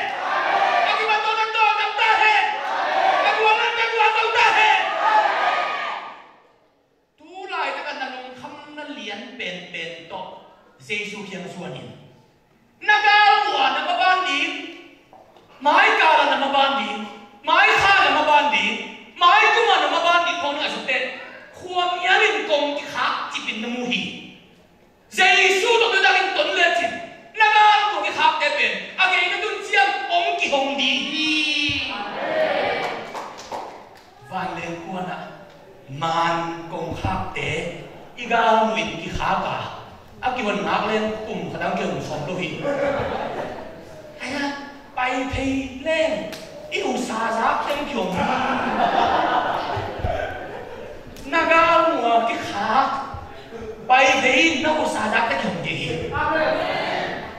A kibatawhte tawhtam ta hen. A guallate gualzo ta hen. Tu laitak a na lungkhamna lian penpen tawh Jesu kiang zuan in. Na galmuh a na maban ding, maikal a na maban ding, maikha na maban ding, maikum a na maban ding khawng na ngaihsut teh, khuamial in kong kikhak cip in na mu hi. Jesu tawh na dang in ton lecin, na galmuh kikhakte pen a gei na tun ciang hong kihong ding hi. Vanleng kuanah man kongkhakte i galmuh in kikhak a, a kihon ngak leng kum khat ang kihon sawm lo hi. Aia, pai thei leng i usa zak teng kihon. Na galmuh a kikhak pai thei in na usa zak teng kihon ding hi.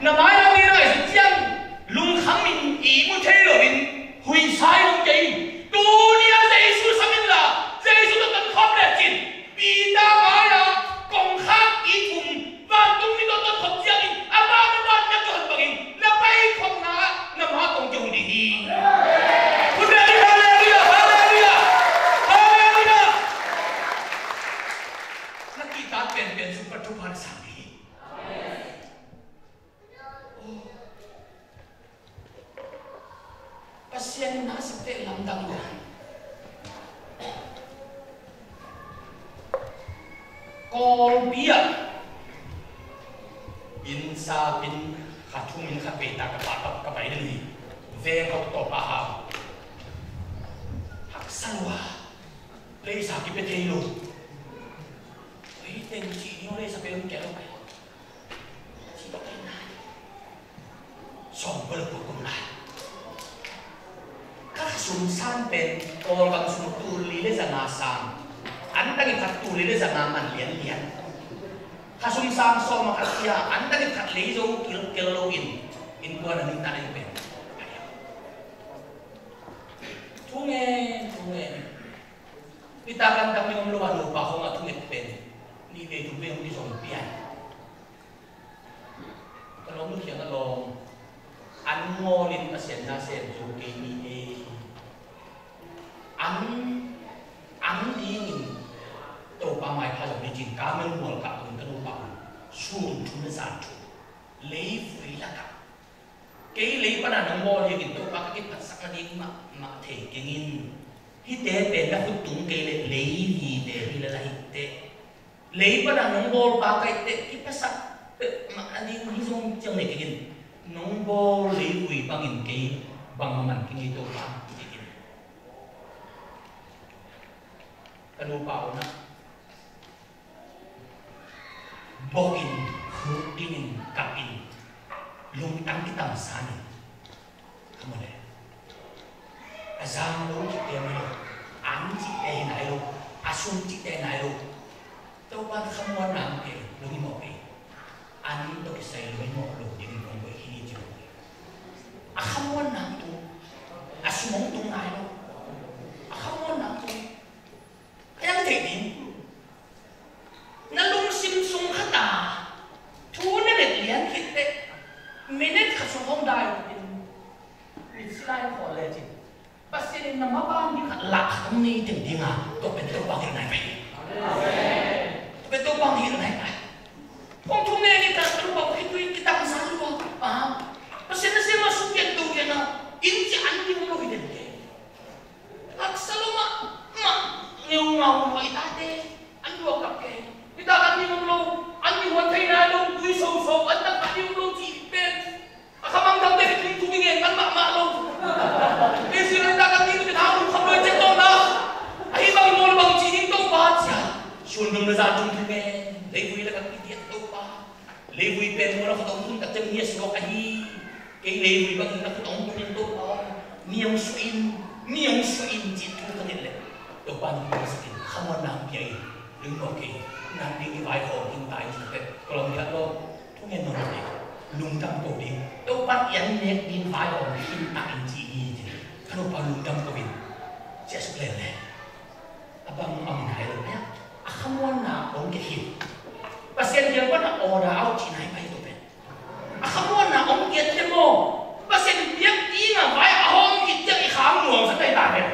Na mai lam ding na ngaihsut ciang lungkham in ihmu thei loin huisa in om kei in. Tuni a Jesu sam inla, Jesu tawh tonkhawm lecin, Peter mai-ah kongkhak ihmu, vantungmi tawh tonkhawm ciangin, amah na man na kihon bangin na paikhopna ah na ma kong kihong ding hi. Halleluiah, halleluiah, halleluiah, halleluiah. Na kihtak penpen sung pan thupha na sang ding hi. Pasian in na a sakte lamdang lo. Kawlpi ah inn sap in kha thum in kha pei ta ka pa ka pai ding hi. Veng kau tawp a hau. Haksa lua. Leisa kipia thei lo. Hei teng ci ni leisa pe lung kia lo kai. Sawm pal pal kum lai. Ka sum san pen Kawlgam sung tul li le za nga sang, an tang i khat tul li le za nga man lianlian. Khasum sang sawm a khat hi a, an tang i khat lei zo kilkel loin innkuan a nuntakna pen. Thu ngen, thu ngen. Nitak an tang ni om lo a, nupa khong a thunget pen nih vei thum vei hong kizom pian. Ka lawm nu kiang a lawm, an ngawlin Pasian na sem zo kei ni e. An, an dingin Topa maipha zong ni cin, ka mel mual ka un ka nupa un, sun thum le zan thum leivui lakah. Kei lei pana nong bawl hi in Topa ka kiphatsak nading mahmah thei keng in. Hihte pen na khut tung kei leh lei vite hi lala hi teh. Lei pana nong bawl pa ka hih teh kiphatsak peuhmah nading hi zong ciang nei keng in. Nong bawl leivui bangin kei bangmah man keng hi Topa, ci keng in. Ka nupa un ah bok in, khuk dingin, kap in, lungtang kitamsan in. Ka mu le, a zang lo cihte hi lo, ang cihte hi nai lo, a sum cihte hi nai lo. Topa khamuanna ang pe, lunghimawh pe. An tawh kisai lunghimawh lo dingin kong koih hi ci lo. A khamuanna ang tung, a sum ang tung nai lo. A khamuanna ang tung. Ka yang thei ding. Na lungsim sung khat ah thu na let lian khit teh, minute khat sung hong dai in, mit silai khawl lecin, Pasian in na maban ding khat lak khat hong nei teng ding a, tua pen Topa hong hilh nai pai. Tua pen Topa hong hilh nai pai. Kong thu ngen in, ka nupa khitui kitamsan lua. Ah, Pasian na sem a sum pian to pian a, inn ci an ding lo hi den ke. Haksa lo mahmah, ngeungau lua i tate, an duak kap kei. Nitak an ding om lo, an ding huan thei nai lo, tui soso, an tak an ding om lo cih pen a khamang dangte hi tung tung i ngen man mahmah lo. Israel nitak an ding pen hang lungkham lo i ciang tawh na, ahi bang i mawl bang ci ding Topa cia. Sun dum na zan dum thu ngen, leivui lakah kidiat Topa. Leivui pen maw, na khut hong tun tak ciang ni a suak ahi. Kei leivui bangin na khut hong tun in Topa, ni hong suah in, ni hong suah in cih thu ka nget leh Topa nong musak in, khamuanna hong pia in, lungnop kei in, nang ding i vaikhawm ding ta in cih leh ka lawm diak lo. Thungen nong lo ding, lungdam ko ding. Topa i an nek ding vaikhawm ding in ta in ci hi ci. Ka nupa lungdam ko in, ci a suk lel leh a bang a om nai lo, a khamuanna hong kia khin. Pasian kiang pan a order out cih nai pai tua pen. A khamuanna hong kiat te maw, Pasian piak ding a vai a hawm khit ciang i kham nuam sa tai ta pen.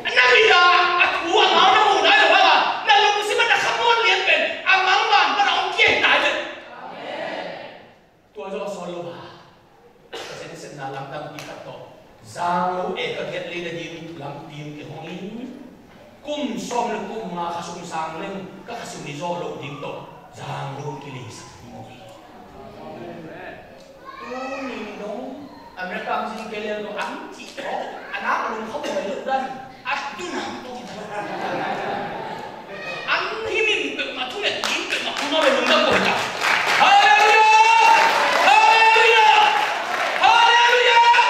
A na mi a, a thu a ngau na mu nai lo hang a, na lungsim a na khamuan lian pen a ngau man pan a hong kia hi tai pen. Tua zawh sawn lo a, Pasian sepna lamdang pi khat tawh zang lo e ka giat lei nading lampi kihong in, kum sawm le kum nga khasum sang leng ka khasum i zawh loh ding tawh zang lo kileisak ding mawk hi. Tuni dong America mizing kei lian lo ang cih tawh a nak lung khawm lo dan. A tu nang tawh kita. An hi min peuhmah, thu nget ding peuhmah, kul mah bel lungdam ko hi ta. Halleluiah! Halleluiah! Halleluiah!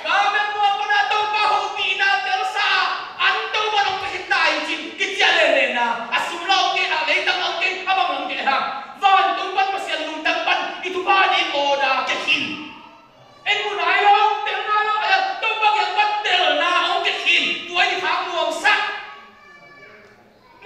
Ka mel mual pan a Topa hopihna telsa, an Topa nong pia hi ta hi cin, kiciah lenlena, a sum la hong kei hang, leitang la hong kei, a bang la hong kei hang. Vantung pan Pasian lungtang pan, i thupha ding order kia khin. En mu nai lo, tel nai lo, a Topa kiang pan telna hong kia khin, tua i khak nuamsak.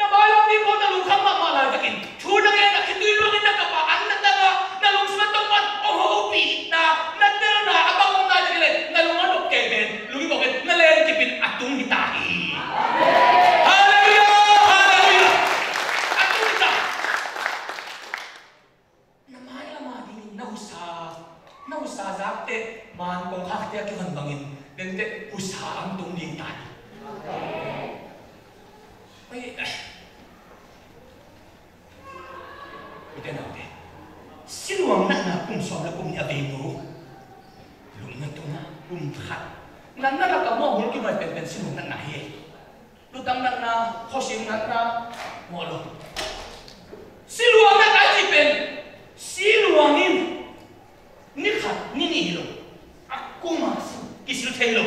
Na bailam ding ko na lungkham mahmah laitakin thu na ngen a khitui luangin na kap a, an na tang a, na lungsim a Topa hong hopihna, na telna a bang om nai tak leh na lung a nop kei pen, lung i bawk in na len kip in a tung hi ta hi. Halleluiah! Halleluiah! A tung hi ta. Na mailam a dingin na husa, na husa zakte man kongkhakte a kihon bangin dengte husa ang tung ding ta hi. Ui, ute naute, siluang natna kum sawm le kum nih a vei nu, lungna tungah kum khat natna lakah mawh hul kimai penpen siluang natna hi. Lutang natna, khuasim natna, mawh lo. Siluang natna i cih pen, siluang in ni khat ni nih hi lo, a kum a kisil thei lo.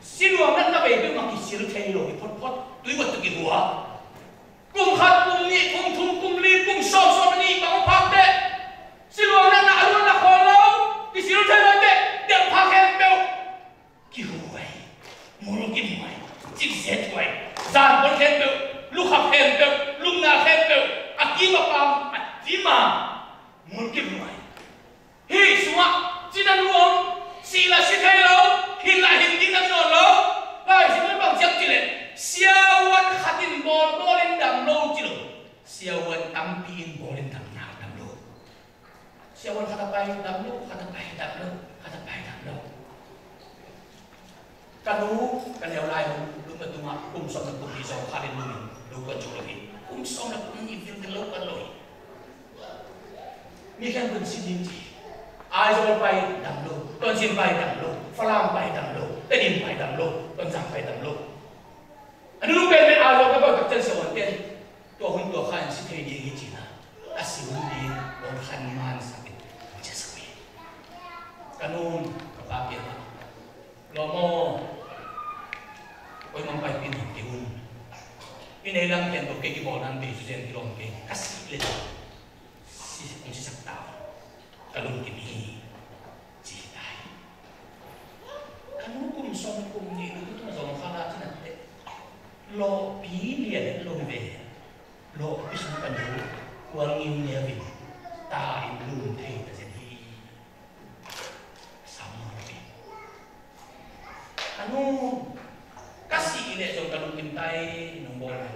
Siluang natna vei peuhmah kisil thei lo hi photphot, tui uat tawh kihua. Kum khat, kum nih, kum thum, kum li, kum sawm, sawm le nih bang hong phak teh, siluang natna a luan la khawl lo, kisil thei lo teh, teng phak khempeuh kihuai, mulkimhuai, cikzet huai, zanpon khempeuh, lukhap khempeuh, lupna khempeuh, a kim a pam, a dim a, mulkimhuai. Hih sungah cina nuam, sih la si thei lo, hin la hin ding na nawn lo. Lai Siangtho bang ci hiam cih leh, siavuan khat in bawlbawl in dam lo ci lo. Siavuan tampi in bawl in dam nak dam lo. Siavuan khat a pai dam lo, khat a pai dam lo, khat a pai dam lo. Ka nu, ka neu lai hun, lupna tungah kum sawm le kum nih zawngkhal in lum in, lo kuan zo lo hi. Kum sawm le kum nih vial teh lo kuan lo hi. Mi khempeuh in si ding ci. Aizawl pai dam lo, Tonzang pai dam lo, Falam pai dam lo, Tedim pai dam lo, Tonzang pai dam lo. A nunung penpen Aizawl ka pai tak ciang siavuante, tua hun tua kha in si thei ding hi ci-in a, a si hun ding hong khan mansak in hong ciahsak hi. Ka nu'n ka pa kiangah, lawm aw, koimah paipih nawn kei un. I neilam khempeuh kei kibawlna in bei zawzen kilawm kei, ka sih leh si, hong sisak ta un. Ka lungkim hi, ci hi ta hi. Ka nu kum sawm kum nih lupna tungah zawngkhal a cina teh, lawhpi lian lo hi ve. Lawhpi sung ka nu kual ngiungiau in ta in lum thei ta zen hi. Sam mawk hi. Ka nu, ka sih leh zong ka lungkim ta hi, nong bawl hi.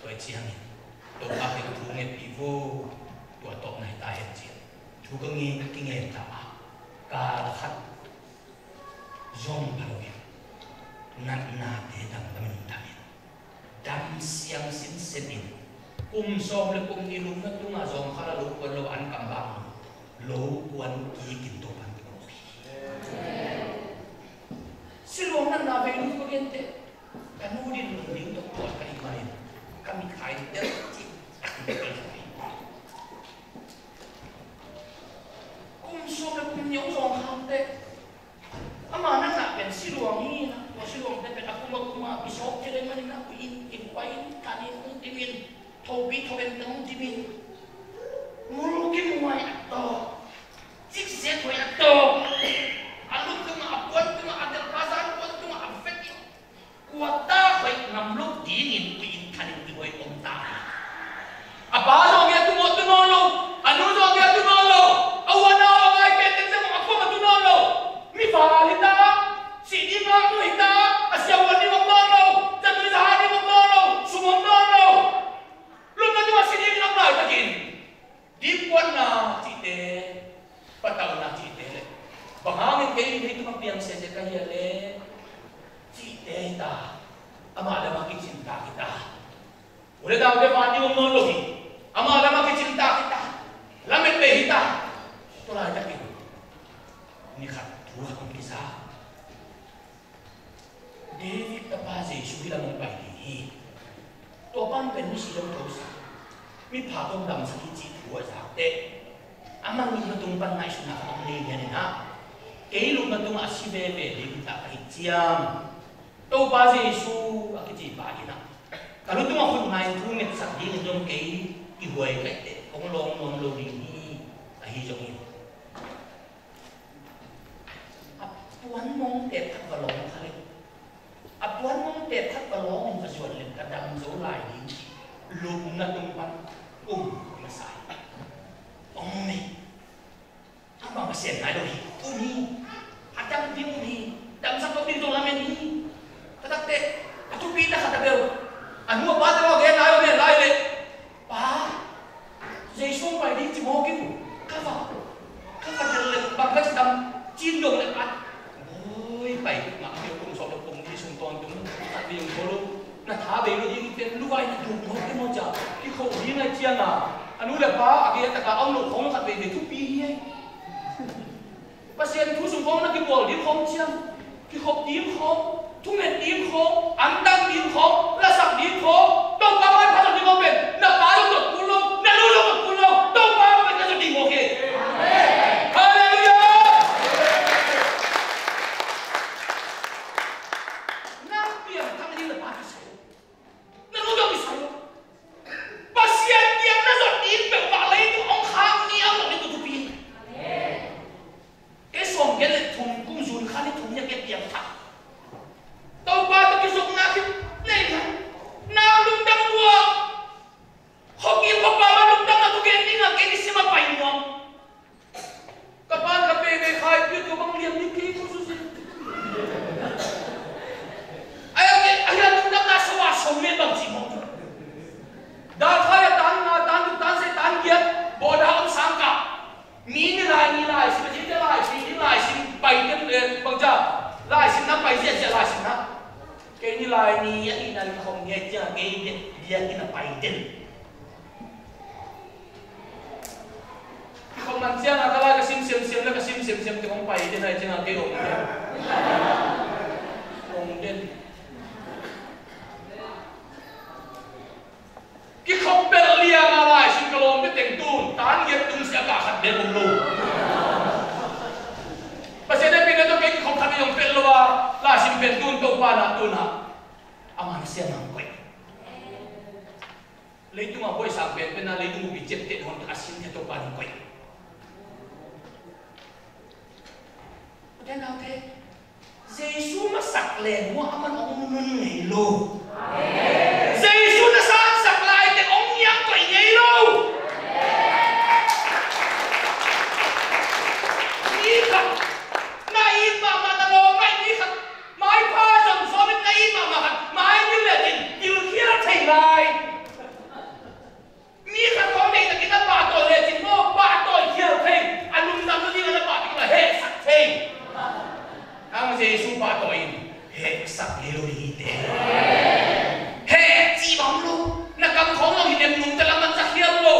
Tua hi ciangin Topa kiang thu ngetpih vo, tua tawh na hi ta hen ci-in thu ka ngen, ka kingen ta a, kal khat zong pha lo in, natnate damdam in, dam in, dam siang sinsen in, kum sawm le kum nih lupna tungah zawngkhal a lo kuan lo, an kam bang lo kuan kik in Topa'n kiko hi. Siluang natna vei lum ka gen teh, ka nu din lungding tawh kuan ka hih manin ka mit khai in del cih. Kum sawm le kum nih zawngkhal teh, ama natna pen siluang hi na, tua siluangte pen a kum a kum a kisawp thei leh manin a, ui in, kihuai in, tan in, hong dim in, thopi tho in, hong dim in, mulkimhuai a tawh, cikzet huai a tawh, a lup tungah, a puan tungah, a delhpa zanpon tungah a vek in, kua ta hoih ngam loh dingin ui in, tan in, kihuai om ta hi. A pa zong a tu nawn, tu nawn lo, a nu zong a tu nawn lo, a u a nau a ngai pen teng zong a kuamah tu nawn lo. Mival hi ta, sih ding ngaknu hi ta, a siavuan ding om nawn lo, zatui zaha ding om nawn lo, sum om nawn lo. Lupna tungah si ding om laitakin, dipkuatna cihte, patauhna cihte leh, bang hangin kei in hih tungah piang sese ka hia leh, cihte hi ta, amah le amah kicin ta hi ta. U le naute van ding om nawn lo hi. Amah le amah kicin ta hi ta. Lamet bei hi ta. Tua laitakin ni khat thu khat hong kisa. David tapa Jesu hih lam hong pai ding hi. Tua pan pen misi zong tho sa, miphak zong damsak hi cih thu a zak teh, amah lupna tung pan ngaihsutna khat hong nei lian in ah, kei lupna tungah a si veve ding hi ta ka hi ciam. Topa Jesu a kici pa in ah, ka lu tungah khut nga in thu ngetsak dingin zong kei kihuai ka hih teh kong lawng nuam lo ding hi. Ahi zongin a puan mong tep khat va lawng kha leh, a puan mong tep khat va lawng in va zuan leh ka dam zo lai ding cih lupna tung pan kum na sa hi. Ong mei. A bang a sian nai lo hi. Um hi. A dam ding um hi. Damsak lo ding zong lamen hi. Taktak teh a thupi ta khat a bel, a nu a pate aw gen lai aw gen lai leh, Pa, Jesu hong pai ding ci mawk in. Ka va, ka va del leh bang ka ci tam, cin dong leh at. Oi, pai mah hi. Kum sawm lo kum nih sung tawntung khat vei hong tho lo. Na tha bei lo ding pen luvai na duk mawk in maw cia, kikhoh ding ai ciang a, a nu le pa a gei a tak a om lo khawng khat veivei thupi hi ei. Pasian thu sung khawng na kibual ding khawng ciang, kikhop ding khawng, thunget ding khawng, antang ding khawng, lasak ding khawng, Topa maipha zong ding khawng pen na pa zong zot kul lo, na nu zong zot kul lo, Topa maipha zong ding khawng hi. Halleluiah. Lai ni a hih nai ka khom ngiat ciangah kei bek biakinn ah pai den. Ka khom man ciangah ka lai ka sim semsem le ka sim semsem te khong pai den ai ciangah kei ong den. Ong den. Kikhop bel liang a lai sim ka lawmte teng tun tan ngiat tun sia ka khat bek om lo. Pasian hehpihna tawh kei kikhop khat bek om pel lo a lai sim pen tun Topa na tun ah. Amah na siam ang koih. Leitung a buaisang penpen a leitung upi ciapteh hon a sim thei Topa na koih. Ute naute, Jesu masak leng hua a man hong nun ngei lo. Jesu na sansak lai teng hong ngiang koih ngei lo. Mi khat na it mahmah na lawm ai mi khat maipha zong sawm in na it mahmah khat mai bil le tin bil khial thei lai. Mi khat khawng neihtakin a pahtawi lecin maw pahtawi khial thei a lungdam nading a na pahtawi la hehsak thei. Ang Jesu pahtawi in hehsak hi lo hi te. Heh cih bang lo na kam khawng lo hi nem nungta lam an sa khial lo.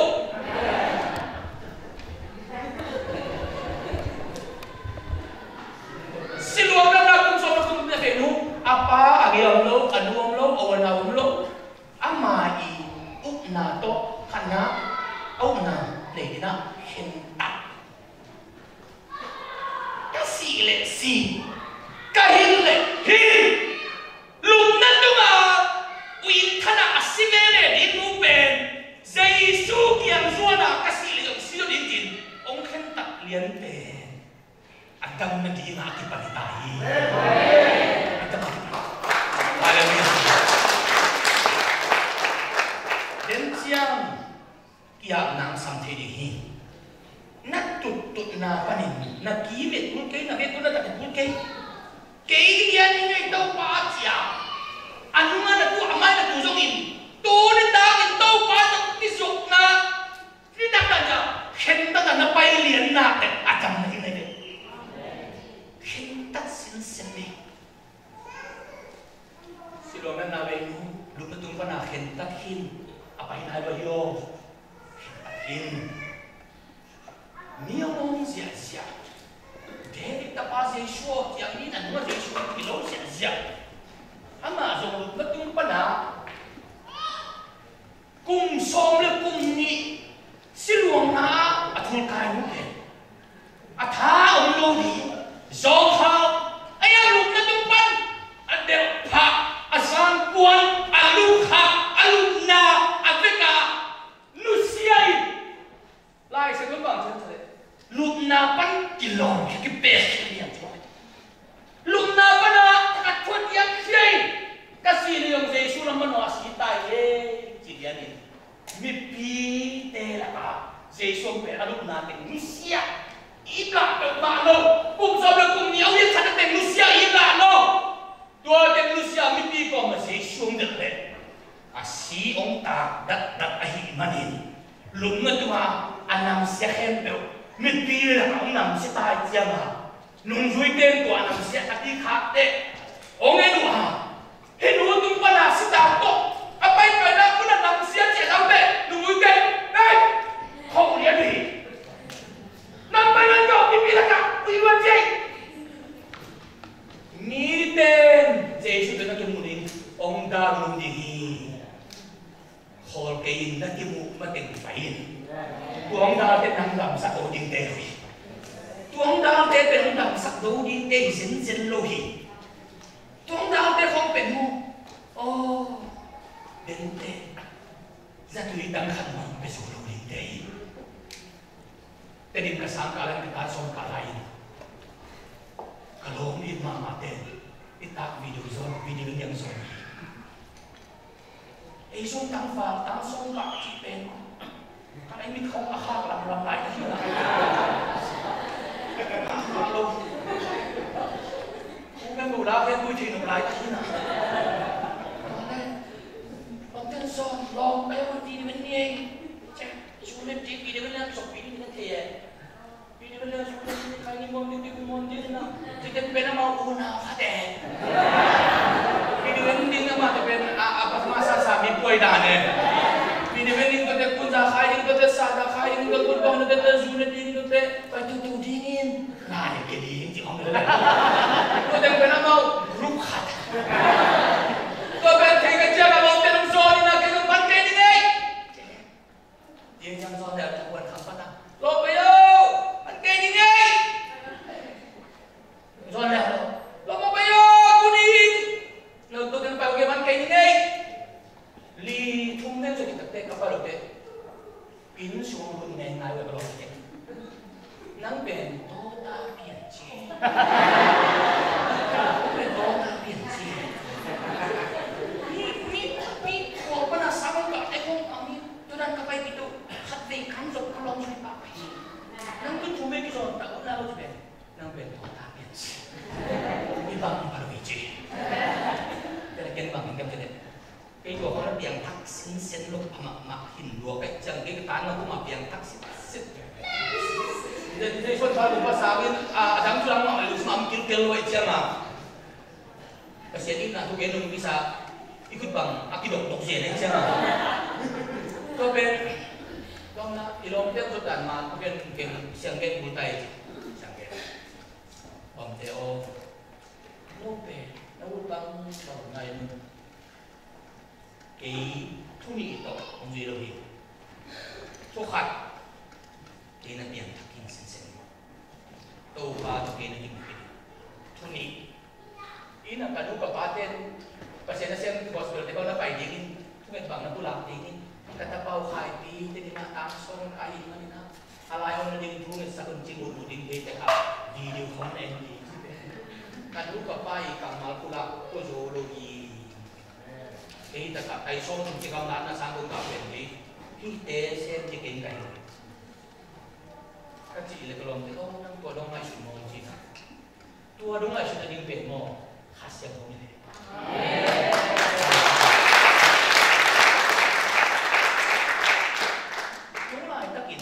Siluang na na kum sawm na kum na feh nu a pa a gei om lo a nu om lo a wan a om lo. Ama i upna tawh khatna a upna nei dina khentat. Ka sih leh si, ka hin leh hin. Lupna tunga uin thana a si veve ding nu pen Jesu kiang zuana ka sih leh zong si lo ding tin hong khentat lian pen. A dam nadinga a kipan hi ta hi. A dam a kipan. Halleluiah. Den ciang kiak nang sam thei ding hi. Na tuttutna panin na ki ve kul kei na ve kul na tak kul kei. Kei lian in ngei Topa a cia. A nunga na tu a mai na tu zongin tu ni tangin Topa zong kizukna. Ni taktak ciang khentat a na pai lian nak teh a dam na hi nai ve. Khentat sinsen ni. Siluang na na vei nu lupna tung pana khentat hin a pai nai lo hi aw. Khentat hin. Mi a mawng ziahziah. David tapa Jesu aw tiang ni na nua Jesu a kilo ziahziah. Amah zong lupna tung pana kum sawm le kum nih siluang na a thulkai nu pen a tha om lo ding zawng kha a yang lupna tung pan a delh phah a sang kuan a lukha a lupna a veka nusia in Lai Siangtho bang ciang cih leh lupna pan kilawm hi kipek hi liang cih leh lupna pan a ka thuat diang hi. Ka si leh zong Jesu lam manawh a si tai e ci dianin mipite lakah Jesu pen a lupna teng nusia i lah peuhmah lo. Kum sawm le kum nih a uiat khat a teng nusia i lah lo. Tua teng nusia mipi kawmah Jesu hong delh leh a si hong tak dakdak ahih manin lupna tungah a namsia khempeuh mipi lakah hong namsia tai ciangah nungzuite in tua a namsia a ti khak teh hong en uh a hih nu tung pana sitak tawh a paipainak mun a namsia ciah lam teh nungzuite ei khoh lian uh hi. Nang pai nang kawh mipi lakah ui luan ciai. Mite in Jesu tawh na kimu ding hong dal lo ding hi. Khawl kei in na kimuh mateng pai in. Tua hong dalte nang damsak lo dingte lo hi. Tua hong dalte pen hong damsak lo dingte hi zenzen lo hi. Tua hong dalte khawng pen mu aw dente zatui tang khat mah pia zo lo dingte hi. Tedim ka sang ka lai ka ta sawm ka lai in ka lawm it mahmahte i tak video zong video niang zong hi. Ei zong tang fal tang sawm ka cih pen ka lai mit khong a khak lamlam lai ka hi na. Khak lo. Kung kan bu la ken bui thei nung lai ka hi na. Lawm ten zong lawm pen video niang. Sum lim ti video na sop video na thei e. Video na sum lim ti kai ni mom ding ding mom ding na. Ti ken pen amau u na kha te. Video na ding na Tua teng pen amau group khat. Tua pen thei ka ciang a lawmte nong zawn in a kei zong pan kei ning ei. Tua ciang zawn le a tua kuan kham pan a, lawmte yo, pan kei ning ei. Zawn le a lawm, lawmte yo, tuni in no tua teng pai uh kei pan kei ning ei. Li thum vel sa kitakte ka pai lote. Inn sung lut ngaingai uh a ka lawmte. Nang pen tawta pian ci. Nang pen tawta pian ci. Mi, mi, mi, khual pana sang ka te kong a mi. Tua dan ka pai pi tu. Khat vei kan zop ka lawm sui pa. Nang tu tu me ki zon ta u na lo ci pen. Nang pen tawta pian ci. Mi bang pa lo ci. Te ken bang ken kam te. Kei tua khawng na piangthak sinsen lo a mahmah hin lua ka hih ciang kei ka tanna kum a piangthak sinsen. Jason pa kum pa sangin a dang cu dang mah a lungsim a om kilkel lo a hih ciang a, Pasian itna thu gen nung kisa i khut bang a kidokdok zen a hih ciang a. Tua pen tua na i lawmte zot dan ma tua pen ken siang gen bul tai. Siang gen. Lawmte aw, no pen na ut bang bang ngai nung. Kei thu nih tawh hong zui lo hi. Thu khat, kei na piangthak ding sinsen. Topa tawh kei na kimuh ding. Thu nih, inn ah ka nu ka pate'n Pasian nasem gospel te bang na pai dingin, thunget bang na pulak dingin, ka tapa uh Khaipi te ding ah tang sawm ka hi ding a, a lai hong na ding thungetsak un ci, lut lut ding thei tek a, video khong na en ding. Ka nu ka pa i kammal pulak ko zo lo hi. Kei takah kai sawm tung ci kam dan na sang kong kah pen kei hihte sem ci kei kai. Ka cih leh ka lawmte kong nang tua dong ngaihsut mawk ci na. Tua dong ngaihsut a ding pen maw, Kha Siangtho hi leh. Tua laitakin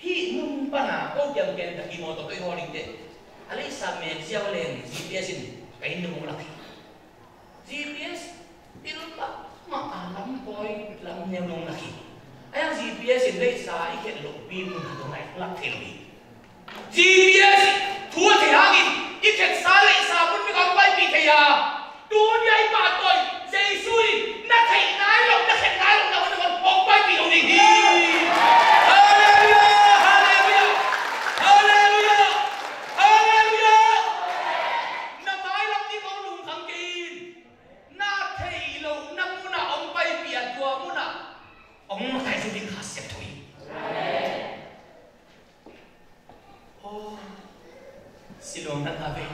hih mun pana ko kiang ken ta ki mawtaw tawh i hawl ding teh. A leisa mek ziau leng G P S in ka inn dong hong lak hi. G P S pil mahmah a lam pawi lam neu nong lak hi. A yang G P S in leisa i khet lohpi mun ha dong lai lak thei lo hi. G P S thu a thei hangin i khetsa leisa mun bek a hong paipih thei a, tuni a i pahtawi Jesu in na theih nai loh, na khet nai loh na hun hong paipih lo ding hi. Halleluiah, halleluiah, halleluiah, halleluiah. Na mailam ding hong lungkham kei in. Na theih loh na munah hong paipih a, tua munah hong makaih zo ding Kha Siangtho hi. Aw, siluang natna vei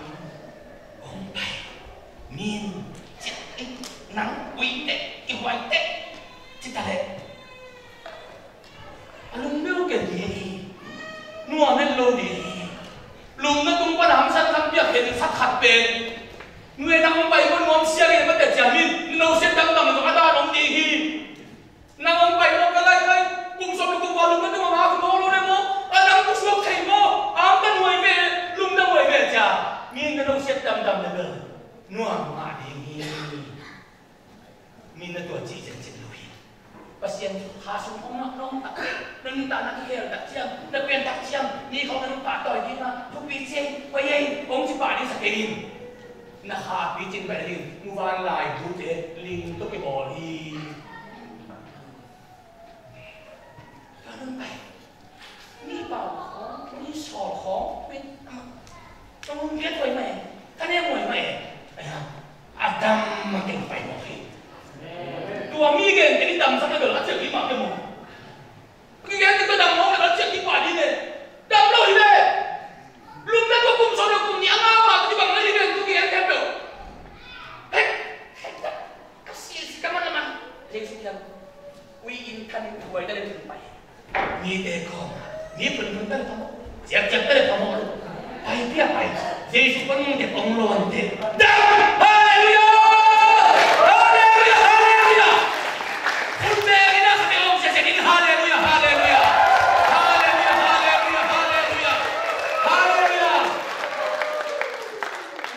hong pai. Min cit in nang ui teh, i huai teh, cita leh a lungdeuh ken hi. Nuam het lo ding hi. Lum na tung pan a hamsan lam piak khen sak khat pen. Nue nang hong pai ko nuam siang in mate cia min no siat dangdang na zong a dan om ding hi. Nang hong pai maw ka lai lai, kum sawm le kum kua lum na tung a ngak maw lo le maw? A nang kum suak thei maw? Am ka nuai ve, lum na nuai ve cia. Mi na lo siat damdam le bel nuam ngah ding hi. Mi na tua ci ciancin lo hi. Pasian kha sung hong nak nong tak, na nuntakna kikhel tak ciang, na pian tak ciang, mi khong na nuntak tawi ding a, thupi ciai, pai ei, hong ci pah ding sa kei in. Na kha picin pai ding, muvan lai bute, ling tuk i bawl hi. Ka nun pai. Mi pau khawng, mi sawl khawng, mi, ka nun piat huai mah e, ka ne huai mah e. Ai ha, a dam mah keng pai mawk hi. Tua mi gen kei dam sak na bel a ciak hi mah kei mawk. Ki gen kei tua dam mawk le a ciak hi pah ding e. Dam lo hi le. Lum na tua kum sawm le kum nih a ngau mah kibang na hi le tu ki gen kei peuh. Hei, hei, ka si si ka man a man. Jesu kiang. Ui in khan in huai ta le tun pai. Mite khawng, mi phunphun ta le phamawh, ciapciap ta le phamawh lo. Pai pia pai. Jesu pan mong te pong lo an te. Dam! Halleluiah! Halleluiah! Halleluiah! Phun bek in a kha te om sia sia in halleluiah! Halleluiah! Halleluiah! Halleluiah! Halleluiah! Halleluiah!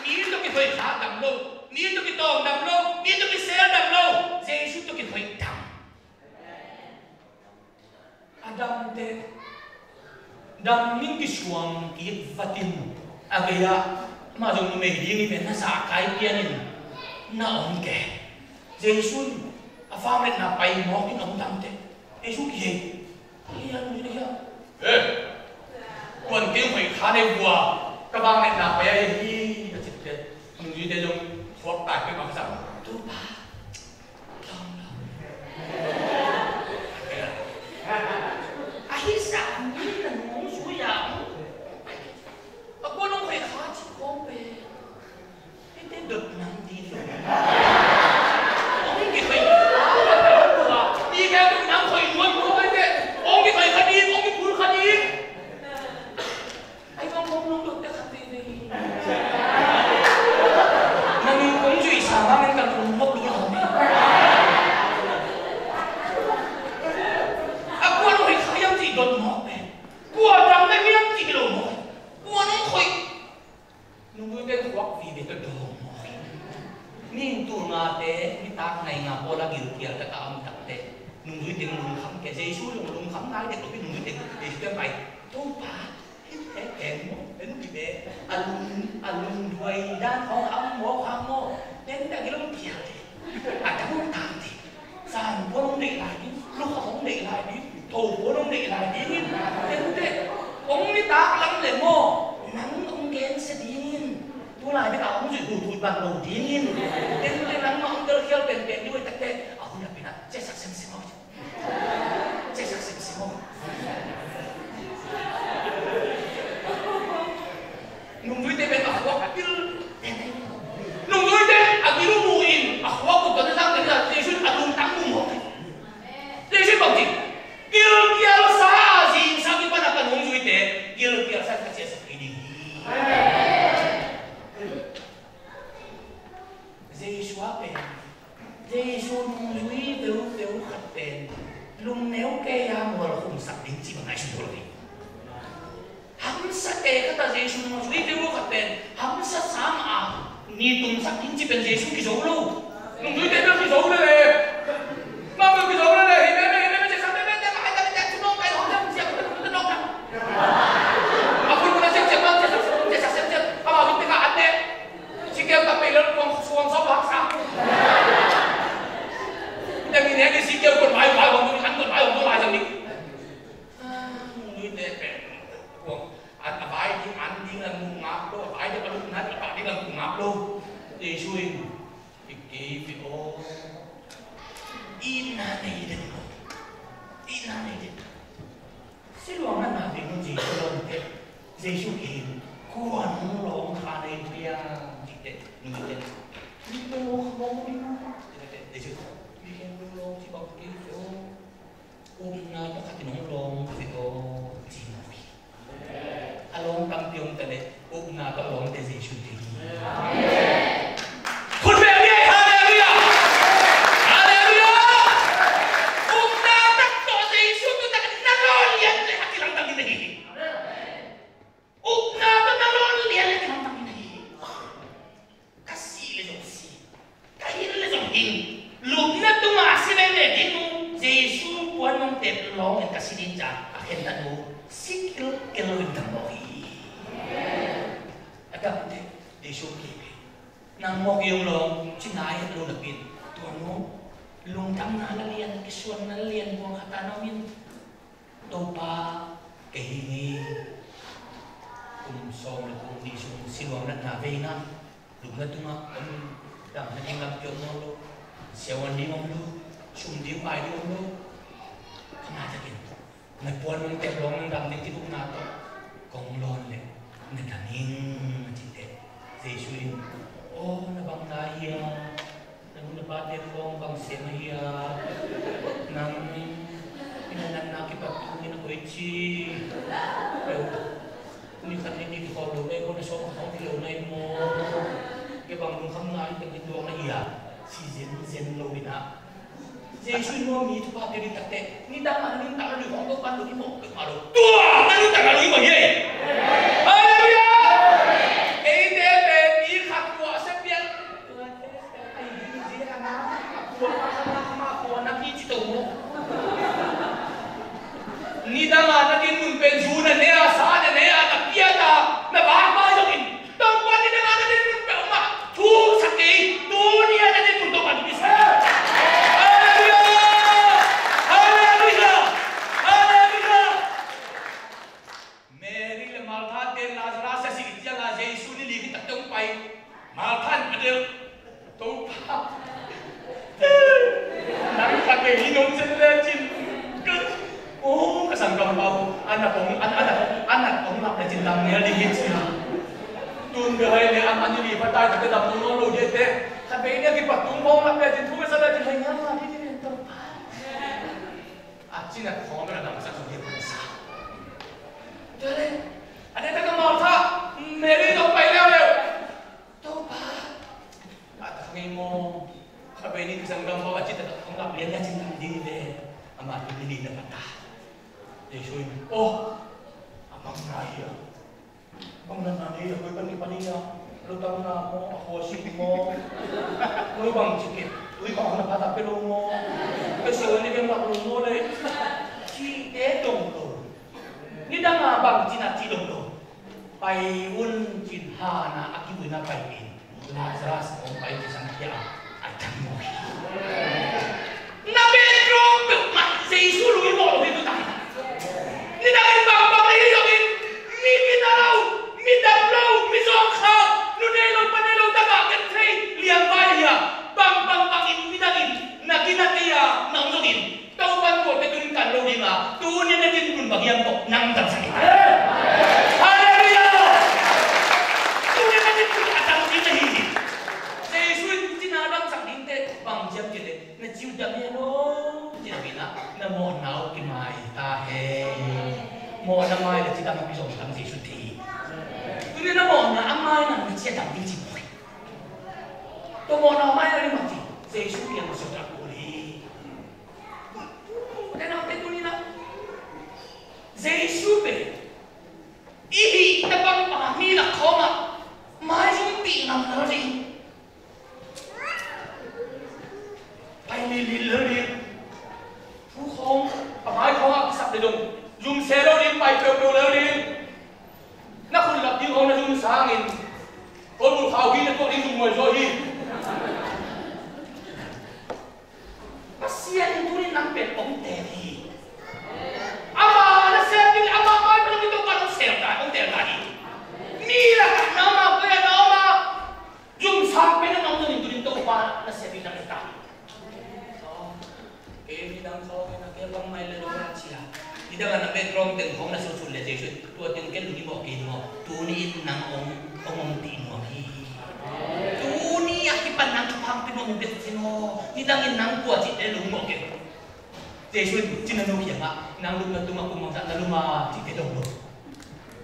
Mi tawh kithoih kha dam lo. Mi tawh kitawng dam lo. Mi tawh kisel dam lo. Jesu tawh kithoih dam. A damte dam ning kisuang kik vatin A gei-ah amah zong numei ding hi ve, na zahkai pian in na om kei. Jesu in a fam le na pai mawk in a om tamte. Jesu kihei. Hia, nungzuite hia. Eh, kuan keng hoih kha nei vua, ka bang le na pai ahi hi, a cihte. Nungzuite zong thuak tai peuhmah ka zang. Topa. Ahi zah mi na nungzui a, a kuan hong hoih kha cih khawng pen. Eite dot nang ding lo. Hong kikhoih kha, mi khe dot nang khoih nuam nuam eite. Hong kikhoih kha ding, hong kiphul kha ding. Ai bang hong nong dot te khat veve hi. Nang in kong zuih sa hangin ka lung mawk lul hang hi. A kua nong hoih kha hiam cih dot mawk pen, kua dang na hiam cih lo mawk. Kua nong hoih. Nungzuite khuak vive tawh dawng mawk hi. Nihin tul ngate nitak nai nga pawl a gilkial taka a om takte, nungzuite lungkham kei. Jesu zong lungkham nai dek lo hi. Nungzuite, Jesu te pai, Topa, hih te pen maw, pen pi be, a lung, a lungduai dan khawng a om mawk hang maw, pen te a gilong pial te, a dang tak te. Zan puan hong neih lai ding, lukha hong neih lai ding, tho puan hong neih lai ding in, tente hong nitak lam le maw, nang hong gensia ding in, tu lai bek a hong zuih huthuih bang lo ding in, tente nangmah hong telkhial penpen ding uh hi takte, a hun a pina ciahsak semsem aw. Ciahsak semsem aw. Nungzuite pen a khuak pil. Nungzuite a gil uh mu in a khuak uh ka zang ka zang Jesu in a lungtang mu mawk. Jesu in bang ci, gilkialsa a zingsa kipan a ka nungzuite gilkialsa ka ciahsak kei ding hi. Jesu a pen Jesu nungzui veuveu khat pen lungneu kei a mualkhumsak ding cih bang ngaihsun lo hi. Hamsa kei khat a Jesu nungzui veuveu khat pen hamsa sam a nitumsak ding cih pen Jesu kizo lo. Nungzuite bel kizo lel e. Mah bel kizo lel e. Hi meme, hi meme, ciahsak meme, ciahsak meme, ciahsak meme, ciahsak meme, ciahsak meme. A phun phun a ciahsak ciahsak, ciahsak ciahsak, ciahsak ciahsak. Amau zong tek a an ne. Sikeu tak pei lel kuang suang sawm bak sa. Tek ni ne ni sikeu kuan mai mai kuang ni an kuan mai kuang lai zang ni. Ah, nungzuite pen kuang. A, a vai ding an ding a mu ngap lo, a vai ding a luk nat a pah ding a mu ngap lo. Jesu in, i kei ve aw. Itna nei den lo. Itna nei den. Siluang natna ding Jesu lawmte, Jesu kihin, kua nong lawng kha nei pian cihte, nungzuite. Mi kua lawng kha mawk ding. Jesu, mi kua lawng ci bang kei ve aw. Upna tawh khat in hong lawng ve aw ci mawk hi. A lawng tampi om ta leh upna tawh lawngte Jesu hi. Khut beng ni, halleluiah! Halleluiah! Upna tak tawh Jesu tu tak na lawn lian leh a kilangtang ding na hi hi. Upna tawh na lawn lian leh kilangtang ding na hi hi. Ka sih leh zong si, ka hing leh zong hing, lupna tungah si veve ding uh, Jesu puan hong tep lawngin ka si ding ci a khentat uh si kilkel loin ka mawk hi. A dangte Jesu kei ve. Nang mawk hi ung lawng, ci nai het lo napi in, tua nu lungdamna la lian, kisuanna la lian buang khat a na om in. Topa, kei hi ing ei. Kum sawm le kum nih sung siluang natna vei na, lupna tungah om, dam nading lampi om nawn lo, siavuan ding om lo, sum ding pai ding om lo. Kha mah takin na puan nong tep lawng nong dam ding kidupna tawh kong lawn leh na dam ing, a cih teh Jesu in, aw, na bang na hia? Na nu na pate khawng bang sem ahi a, nang i na natna kipat tu hi na koici. Ni khat ni nih kikhawm lo nei, ko na sawm khawng ki lo nei maw? Kei bang lungkham ngai teng hi tuak na hi a, ci zenzen lo hi na. Jesu in nuam mi thupha pia ding takte, nidang a na nuntak na lui khawng Topa in lo hi mawk peuhmah lo. Tua na nuntak na lui mawk hi. Halleluiah! Eite pen mi khat tua a sia pian. Nidang a na dinmun pen zu na ne a, sa na ne a, na piat a, na bak mai zongin Ei, nong sen le cin. Ka, oh, ka sanggampa uh. Anak hong, an, anak, anak hong lap le cin dang nial ding hi cia. Tun bia hai le, a man i li pa tai, ka te dam tung lo lo ding te. Khat vei nia kipat tung hong lap le cin, thu ka sa le cin, hai ngal ma ding ding to. A cin a thawm a dam sa su ding sa. Tua le, a dei ta ka mau tha, Mary tawh pai leuleu. Topa, a tak ngei maw? Kha bei ni kisang gam maw, a cih taktak hong lak lian na cin tak ding le. Amah tu ni na pata. Jesu in, oh, a mang na hi a. Mang na na hi a, koi pan ni pan hi a. Lutang na maw, a khua sik maw. Koi bang cih kei, koi bang na pata pe lo maw. Kei sawh ni bang lak lo maw le. Cih te dong lo. Nidang a bang cin a cih dong lo. Pai un cin hana a kibuina pai in Lazarus hong pai kisan kia a dang maw hi. Na bedroom peuhmah Jesu lui mawh lo hi tu tak hi. Nidang in bangbang na hi zongin mi kina lo, mi dam lo, mi zawngkhal, nu nei lo, pa nei lo, tagah ken thei liangvai hi a, bangbang bangin midang in na kina thei a na om zongin Topan tuate tun kan lo ding a, tuni na din tun bang hiam tawh nang damsak hi. Halleluiah! Tuni na din tun a dam ding na hi hi. Jesu in cina damsak dingte bang hiam cih leh na ciu dam hi a lo, cih lo in a na mawhna uh kimai ta hen. Mawhna mai le cidam a pi zong dam Jesu thei hi. Tuni na mawhna a mai nang na cia dam ding ci mawh hi. Tua mawhna mai na ri mah ci Jesu kiang a sawt a kul hi. Ute naute tuni na Jesu pen i hih tabang pa mi lak khawng ah maizum pih ngam lo ding. Pai lilil lo ding. Thu khawng a mai khawng ah kisap le dong zum se lo ding, pai peuhpeuh lo ding. Na khut lap ding khawng na zum sangin kawlbul khau hi na tuak ding zum muai zaw hi. Pasian in tuni nang pen hong teel hi. Ama na sep ding, ama mai pen hong teel ta, hong teel ta hi. Mi lakah na om a, koi ah na om a, zumsang pen na om ding tuni Topa na sep ding na om ta hi. Kei midang khawng in a kei bang mai le lo na ci a. Midang a na bedroom teng khawng na sut sut le Jesu in tua teng ken lungim mawh kei ding aw. Tuni in nang hong, hong om ding nuam hi. Tuni a kipan nang thupha hong pia nuam hi bek ci maw. Nidang in nang kua cih te lungim mawh kei. Jesu in cina nu kiangah nang lupna tungah kum bangzah na lum a cih te dong lo.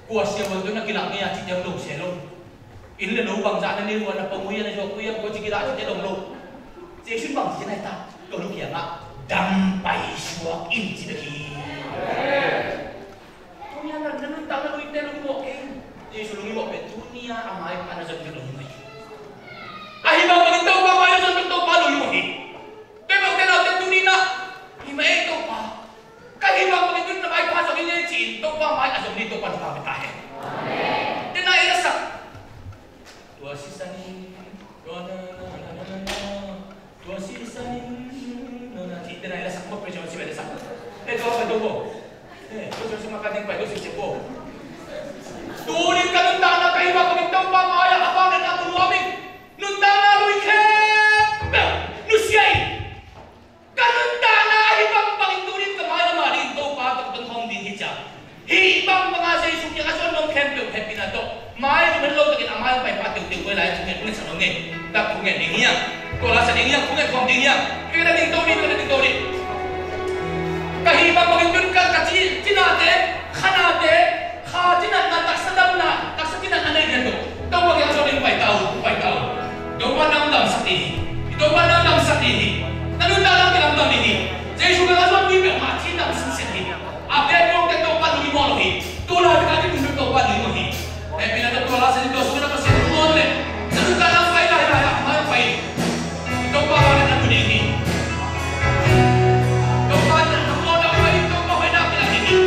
Kua siavuan tawh na kilak ngei a cih te hong dong se lo. Inn le lo bangzah na nei uh a, na pom uh hi a, na zuak uh hi a, kua ci kilak cih te dong lo. Jesu in bang ci nai ta, tua nu kiangah dam pai suak in ci bek hi. Tuni a na nuntakna lungim te lungim mawh kei. Jesu lungim mawh pen tuni a a maipha na zon bek lungim mawh hi. Ahi bang bangin Topa mai na zon bek Topa lungim mawh hi. Tua bang te naute tuni na hi mah ei Topa. Ka hih bang bangin tuni na maipha zong hi ngei ci-in Topa mai a zong ni Topa thupha pia ta hen. Tena i lasak. Tua sisan in, tua na, na, na, na, na, na. Tua sisan in, na, na, ci, tena i lasak, mo, praise and worship i lasak. Eh, tua, tua, tua, tua. Eh, tua, tua, tua, tua, tua, tua, tua. Tuni ka nuntakna ka hih bang bangin Topa mai-ah a bang na mu nuam in. Nuntakna lui khempeuh nusia in. Ka nuntakna ahi bangbangin tunin ka mai lam a dingin Topa tawh ka tun khawm ding hi ciang. Hih bangbanga Jesu kiang a zuan nuam khempeuh hehpihna tawh mai zong het lo takin a mai lam paipa teuteu koi lai thungen, thungen sa nuam ngei. Dak thungen ding hiam? Tua la sa ding hiam? Thungen khawm ding hiam? Kei na ding to ding, kei na ding to ding. Ka hih bangbangin tun ka, ka ci, cinate, khanate, kha cinatna, taksa damna, taksa cinatna nei lian lo. Topa kiang a zuan ding pai ta uh, pai ta uh. Topa nang damsak ding hi. Topa nang damsak ding hi. Na nuntakna kilamdang ding hi. Jesu kiang a zuan mi peuhmah ci damsak ding hi. A pek mawk te Topa lungim mawh lo hi. Tu lai ka ding Topa lungim mawh hi. Hehpihna tawh tua la sa ding tua sung na Pasian lungim mawh le. Na nuntakna pai lai lai a, pai pai. Topa na na mu ding hi. Topa na na mu ding pai, Topa hoihna pia ding hi.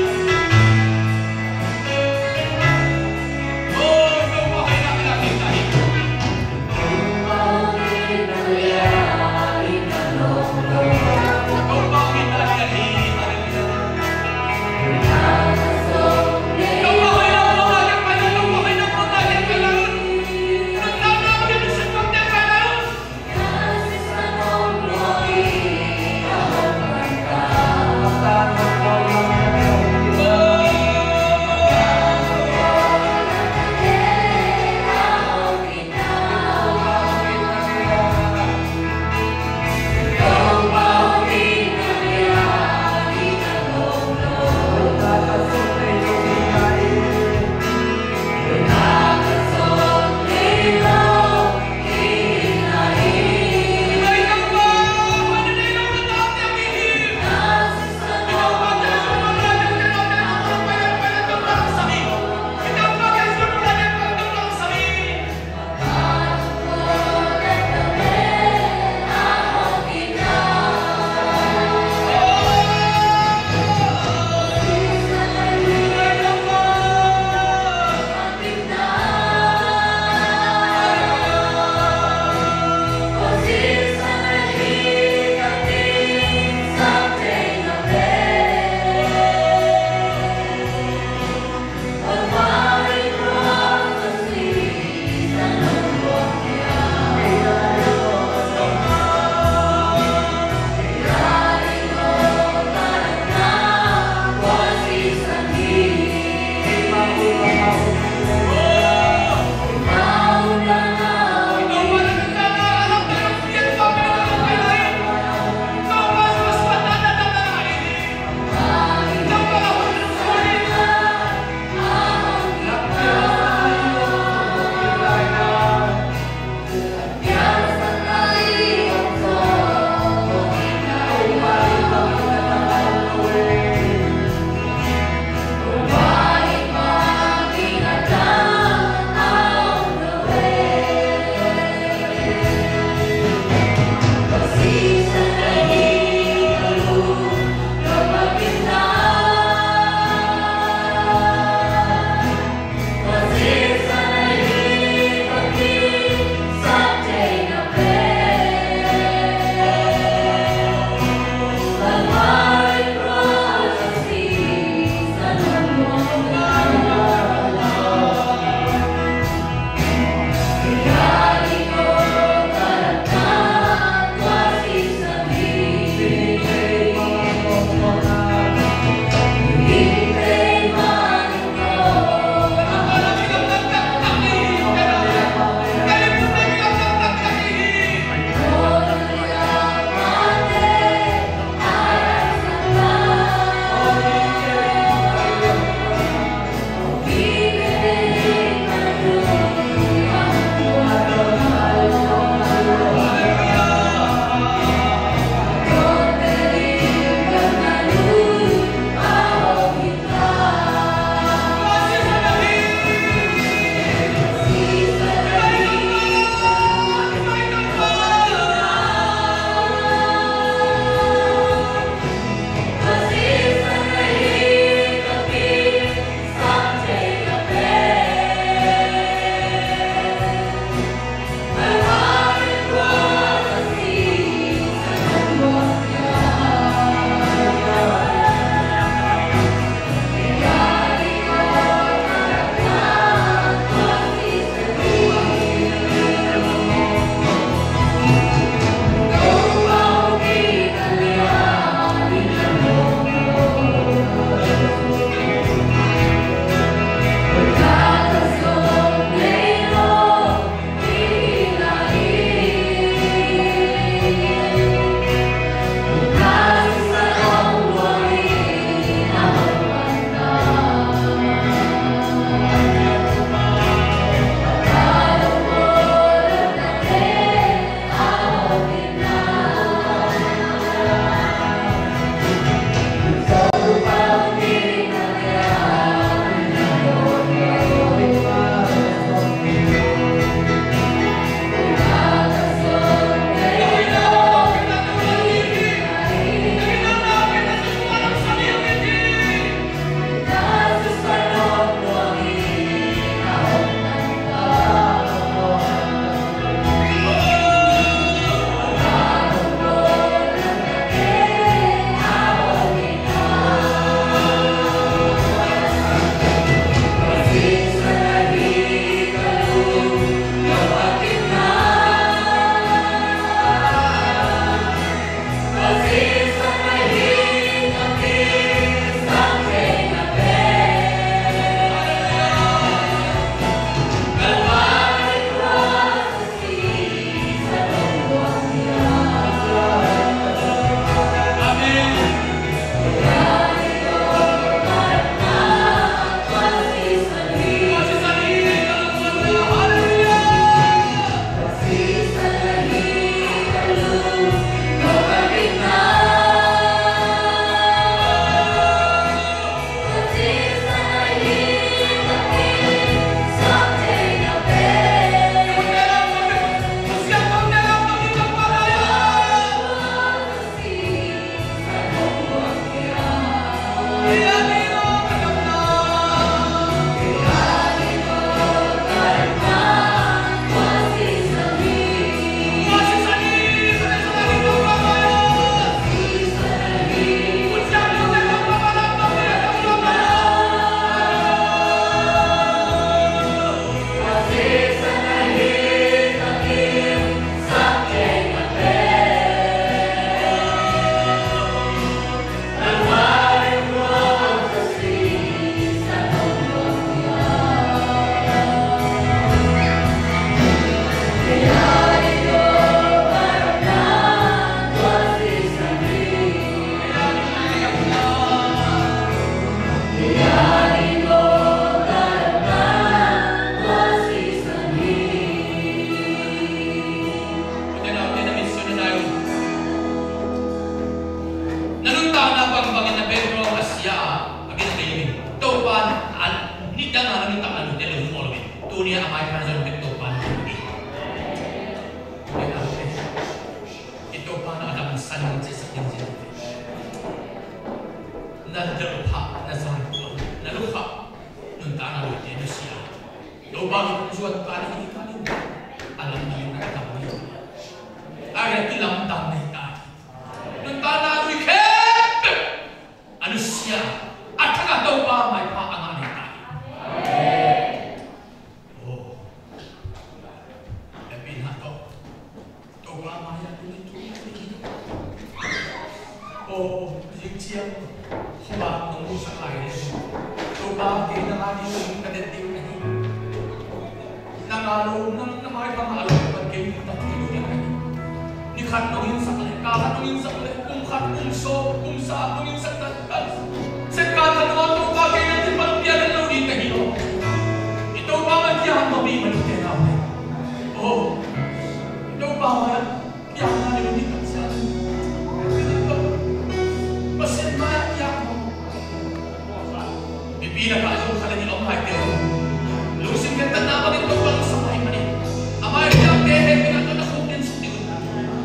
Mai pan zon bek Topa na hi. I Topa na damsan ciahsak ding ci. Na delh phah, na zan, na lukha, nuntakna luite nusia. Topa kong zuan ka na hi ka ning. A lamdang na ka tam ni. A ria kilamdang na hi ta. Nuntakna lui khempeuh a nusia, a thak a Topa maipha a ngah na hi ta. Oh. Hehpihna tawh Topa mai-ah tuni thu. Oh, zing ciang khuavak nong musak lai leh, Topa kei nang a ding ka det ding ka hi. Nang a lo, nang na maipha ngah lo pan kei nong tat ding ka hi. Ni khat nong hinsak leh, ka khat nong hinsak leh, kum khat, kum sawm, kum sang nong hinsak taktak, second khat nong a Topa kei nang kipan pia den lo ding ka hi lo. I Topa mai kiang mah mi man te na mai. Oh, i Topa mai kiang na ni ni ka sia. Pasian mai kiang mah. Mipi lakah zong khat le nih om lai te. Lungsim khentatna bangin Topa lungsim lai manin, a mai kiang te he kina tawh na khuk den suk ding un.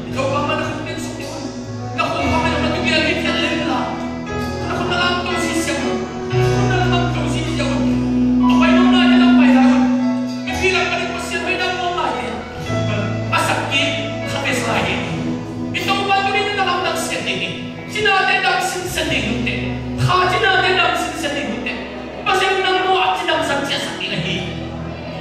I Topa mai na khuk den suk ding un. Na khum kha mai na tu bial hi thian len la. Na khum na lam to si siang un. Khum na lam to si siang un. A pai nong nai na pai lai un. Mipi lak panin Pasian hoih na muang lai hi. A sak kik kha pes lai hi. I Topa tuni na lam dang sian ding hi. Cinate dang sinsen ding hun teh. Kha cinate dang sinsen ding hun teh. Pasian nang maw a ci dang san ciahsak ding ahi.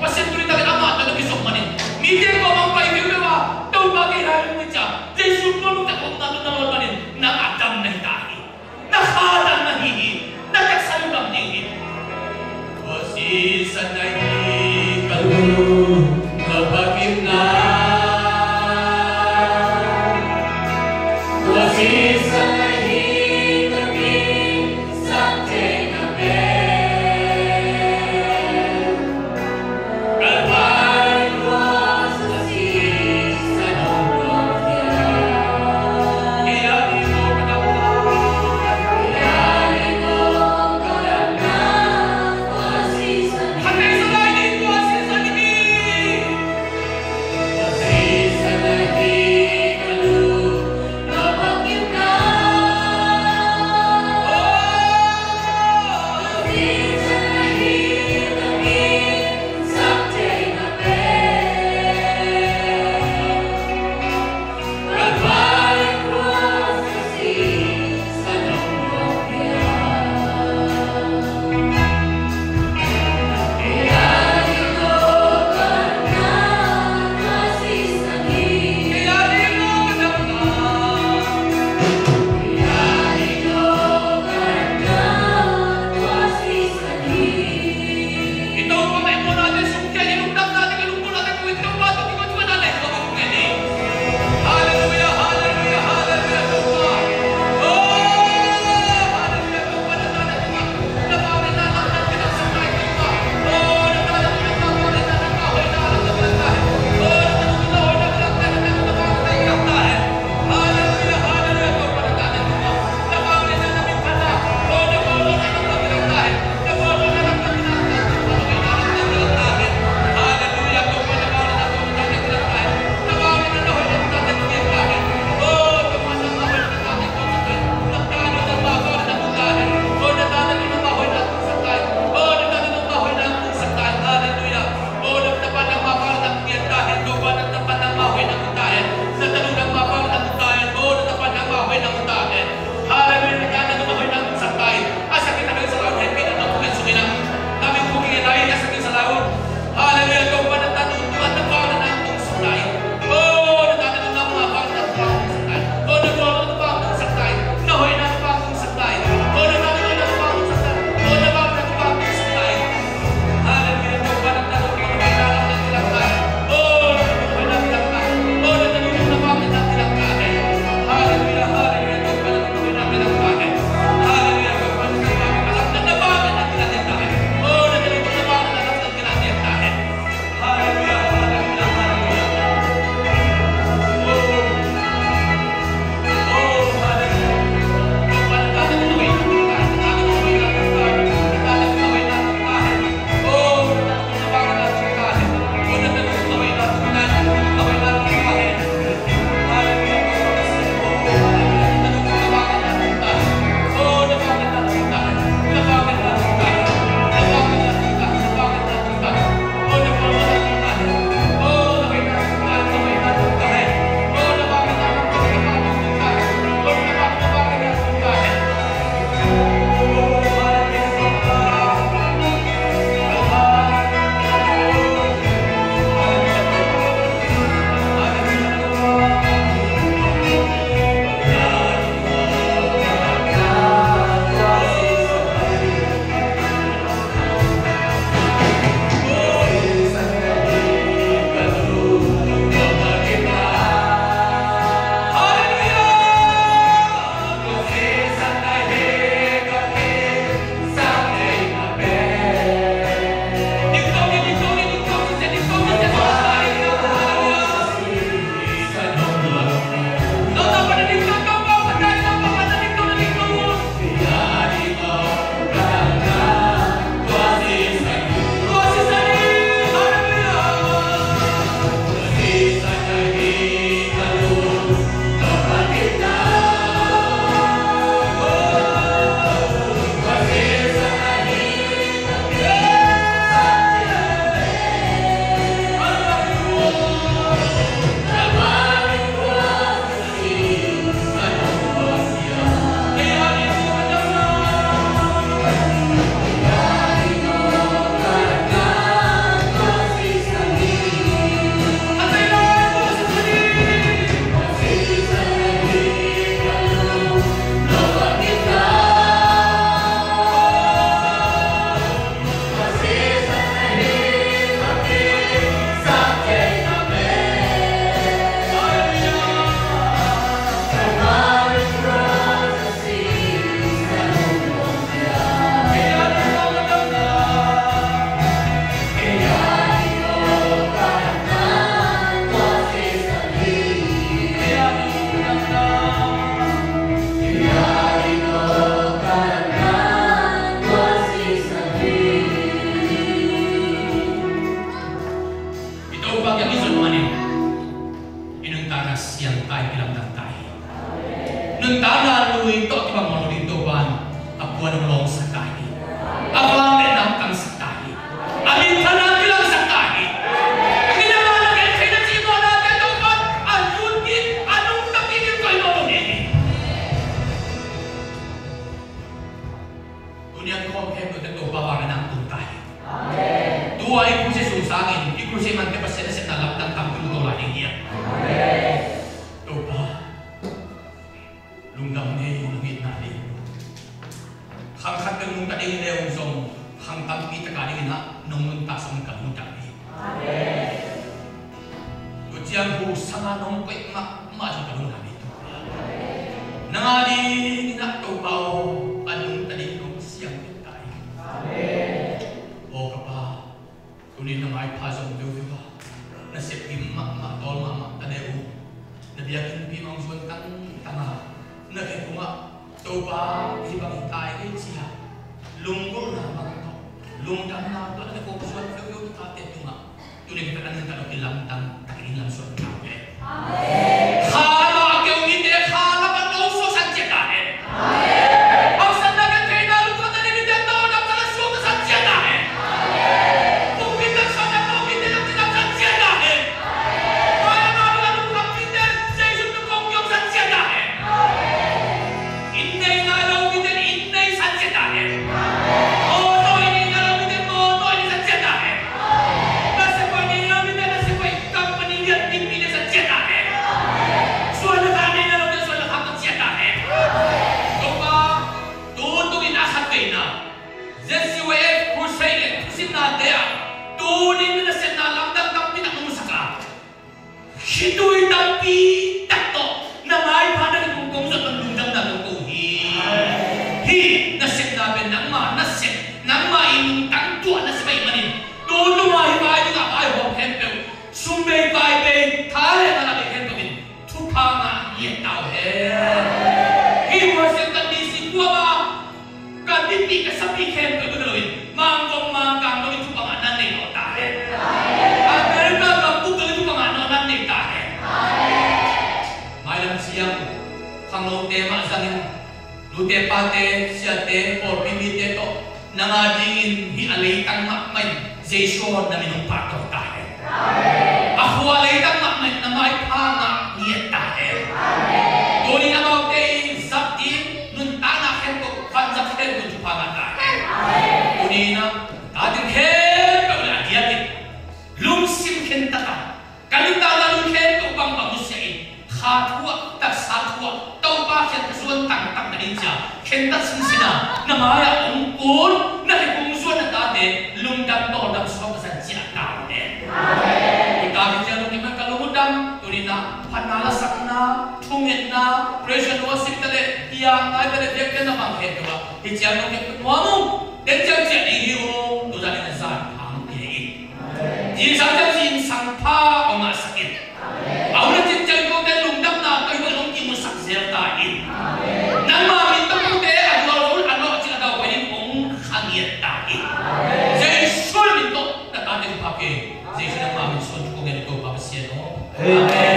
Pasian tuni takin amah tawh na kizom manin, mite kawmang pai viu viu a, Topa kei lai lung ni cia, Jesu tua lungtak omna tawh na lawn manin, nang a dam na hi ta hi. Na kha dam na hi hi. Na taksa dam ding hi. Tua sisan na hi ka lu, ka bakimna. Tua sisan na hi ka mi. Nuntakna lui tawh kibang mawk lo ding Topa in a puan hong lawngsak ta hi. A vangliatna hong kangsak ta hi. A minthanna hong kilangsak ta hi. Midang a na gen theihna cihmawhnate Topa in a nungta kik in koih mawk lo ding hi. Tuni a kikhawm khempeuhte Topa vangliatna hong tung ta hi. Tua i crusade sung sangin i crusade mante Pasian nasepna lamdang tampi hong tung lai ding hi a. Topa, lungdam ngei ung, na itna ding. Khang khat peuh nungta ding le ung zong khang tampi tak a dingin ah nong nuntak sung ka nuntak hi. Tua ciang hu sanga nong koih mahmah zong ka lungdam hi Topa. Nang a dingin ah Topa aw, a nungta ding nong siam ta hi. Aw ka Pa, tuni na maipha zong veuh veuh a, na sep gim mahmah, tawl mahmah ta le uh. Na biakinnpi mah hong zuan tangtang a, na khe tungah Topa hih bang hi ta hi kei ci a, lunggulhna bang tawh, lungdamna tawh na khe kong zuan veuh veuh tate tungah tuni ka pen a nuntak lo kilamdang takin lamsuan ta uh hen. Kha lam a keu mite kha lam a no suaksan ciat ta hen. Haksatna, gentheihna, lungkhamna nei mite no lam a suaksan ciat ta hen. Pumpi tak suaksan no mite no lam ciat ta hen. Pai a na lungkham mite Jesu tungah kong kiomsan ciat ta hen. Inn nei nai lo mite inn neisan ciat ta hen. Mawtaw inn nei nai lo mite mawtaw inn neisan ciat ta hen. Nasep hoih nei lo mite nasep hoih company lian dingpi neisan ciat ta hen. Suan le khak nei nai lo mite suan le khak ciat ta hen. Topa, tu tungin a khat veina Z C Y F Crusade le thusimnate ah tuni na nasepna lamdang tampi tak hong musak a, khitui tampi tak tawh na maipha na khe kong kong zuan bang lungdamna kong ko hi. Hih nasepna pen nangma nasep, nangma i lungtang tuah nasep ahih manin tu tungah hih vai dingah vaihawm khempeuh, sum bei pai bei, tha le na la bei khempeuh in thupha ngah ngiat ta uh hen. Hih Washington D C kuamah ka mipih ka sapih khempeuh bek lo in, Mangkok Mangkang dongin thupha ngah nan nei nawn ta hen. America gam buk dongin thupha ngah nawn nan nei ta hen. Mailam ciang khangnote mah zangin, nute pate, siate, pawlpi mite tawh nang a dingin hih a leitang mahmah in Jesu hon na min hong pahtawi ta hen. A khua leitang mahmah in na maipha ngah ngiat ta hen. Tuni amaute i zat ding nuntakna khempeuh, vanzat khempeuh thupha ngah ta hen. Tuni in a, tate khempeuh le a diakin lungsim khentat a, ka nuntakna lui khempeuh bangbang nusia in, kha thu ah, taksa thu ah, Topa kiang ka zuan tangtang na ding ci a khentat sinsin a, na mai-ah hong kun, na khe kong zuan na tate lungdam tawldam suak ka zat ciah ta uh hen. Tua ka hih ciang nong kep man ka lung uh dam, tuni in a phatna lasakna, thungetna, praise and worship ta le, piang ngai ta le, biakpiakna bang khempeuh ah hih ciang nong kep nuam ung. Den ciang ciah ding hi ung, tu zan in a zan pha hong pia in. Zingsang ciang zingsang pha hong ngahsak in. A hun a cin ciang kote lungdamna tawh hih bang hong kimusak zel ta in. Nangma min tawh kote a dual zul a nawh cin a dau pai in hong kha ngiat ta in. Jesu min tawh na tate hong pha kei. Jesu nangma min suang thu kong ngen Topa Pasian aw. Amen.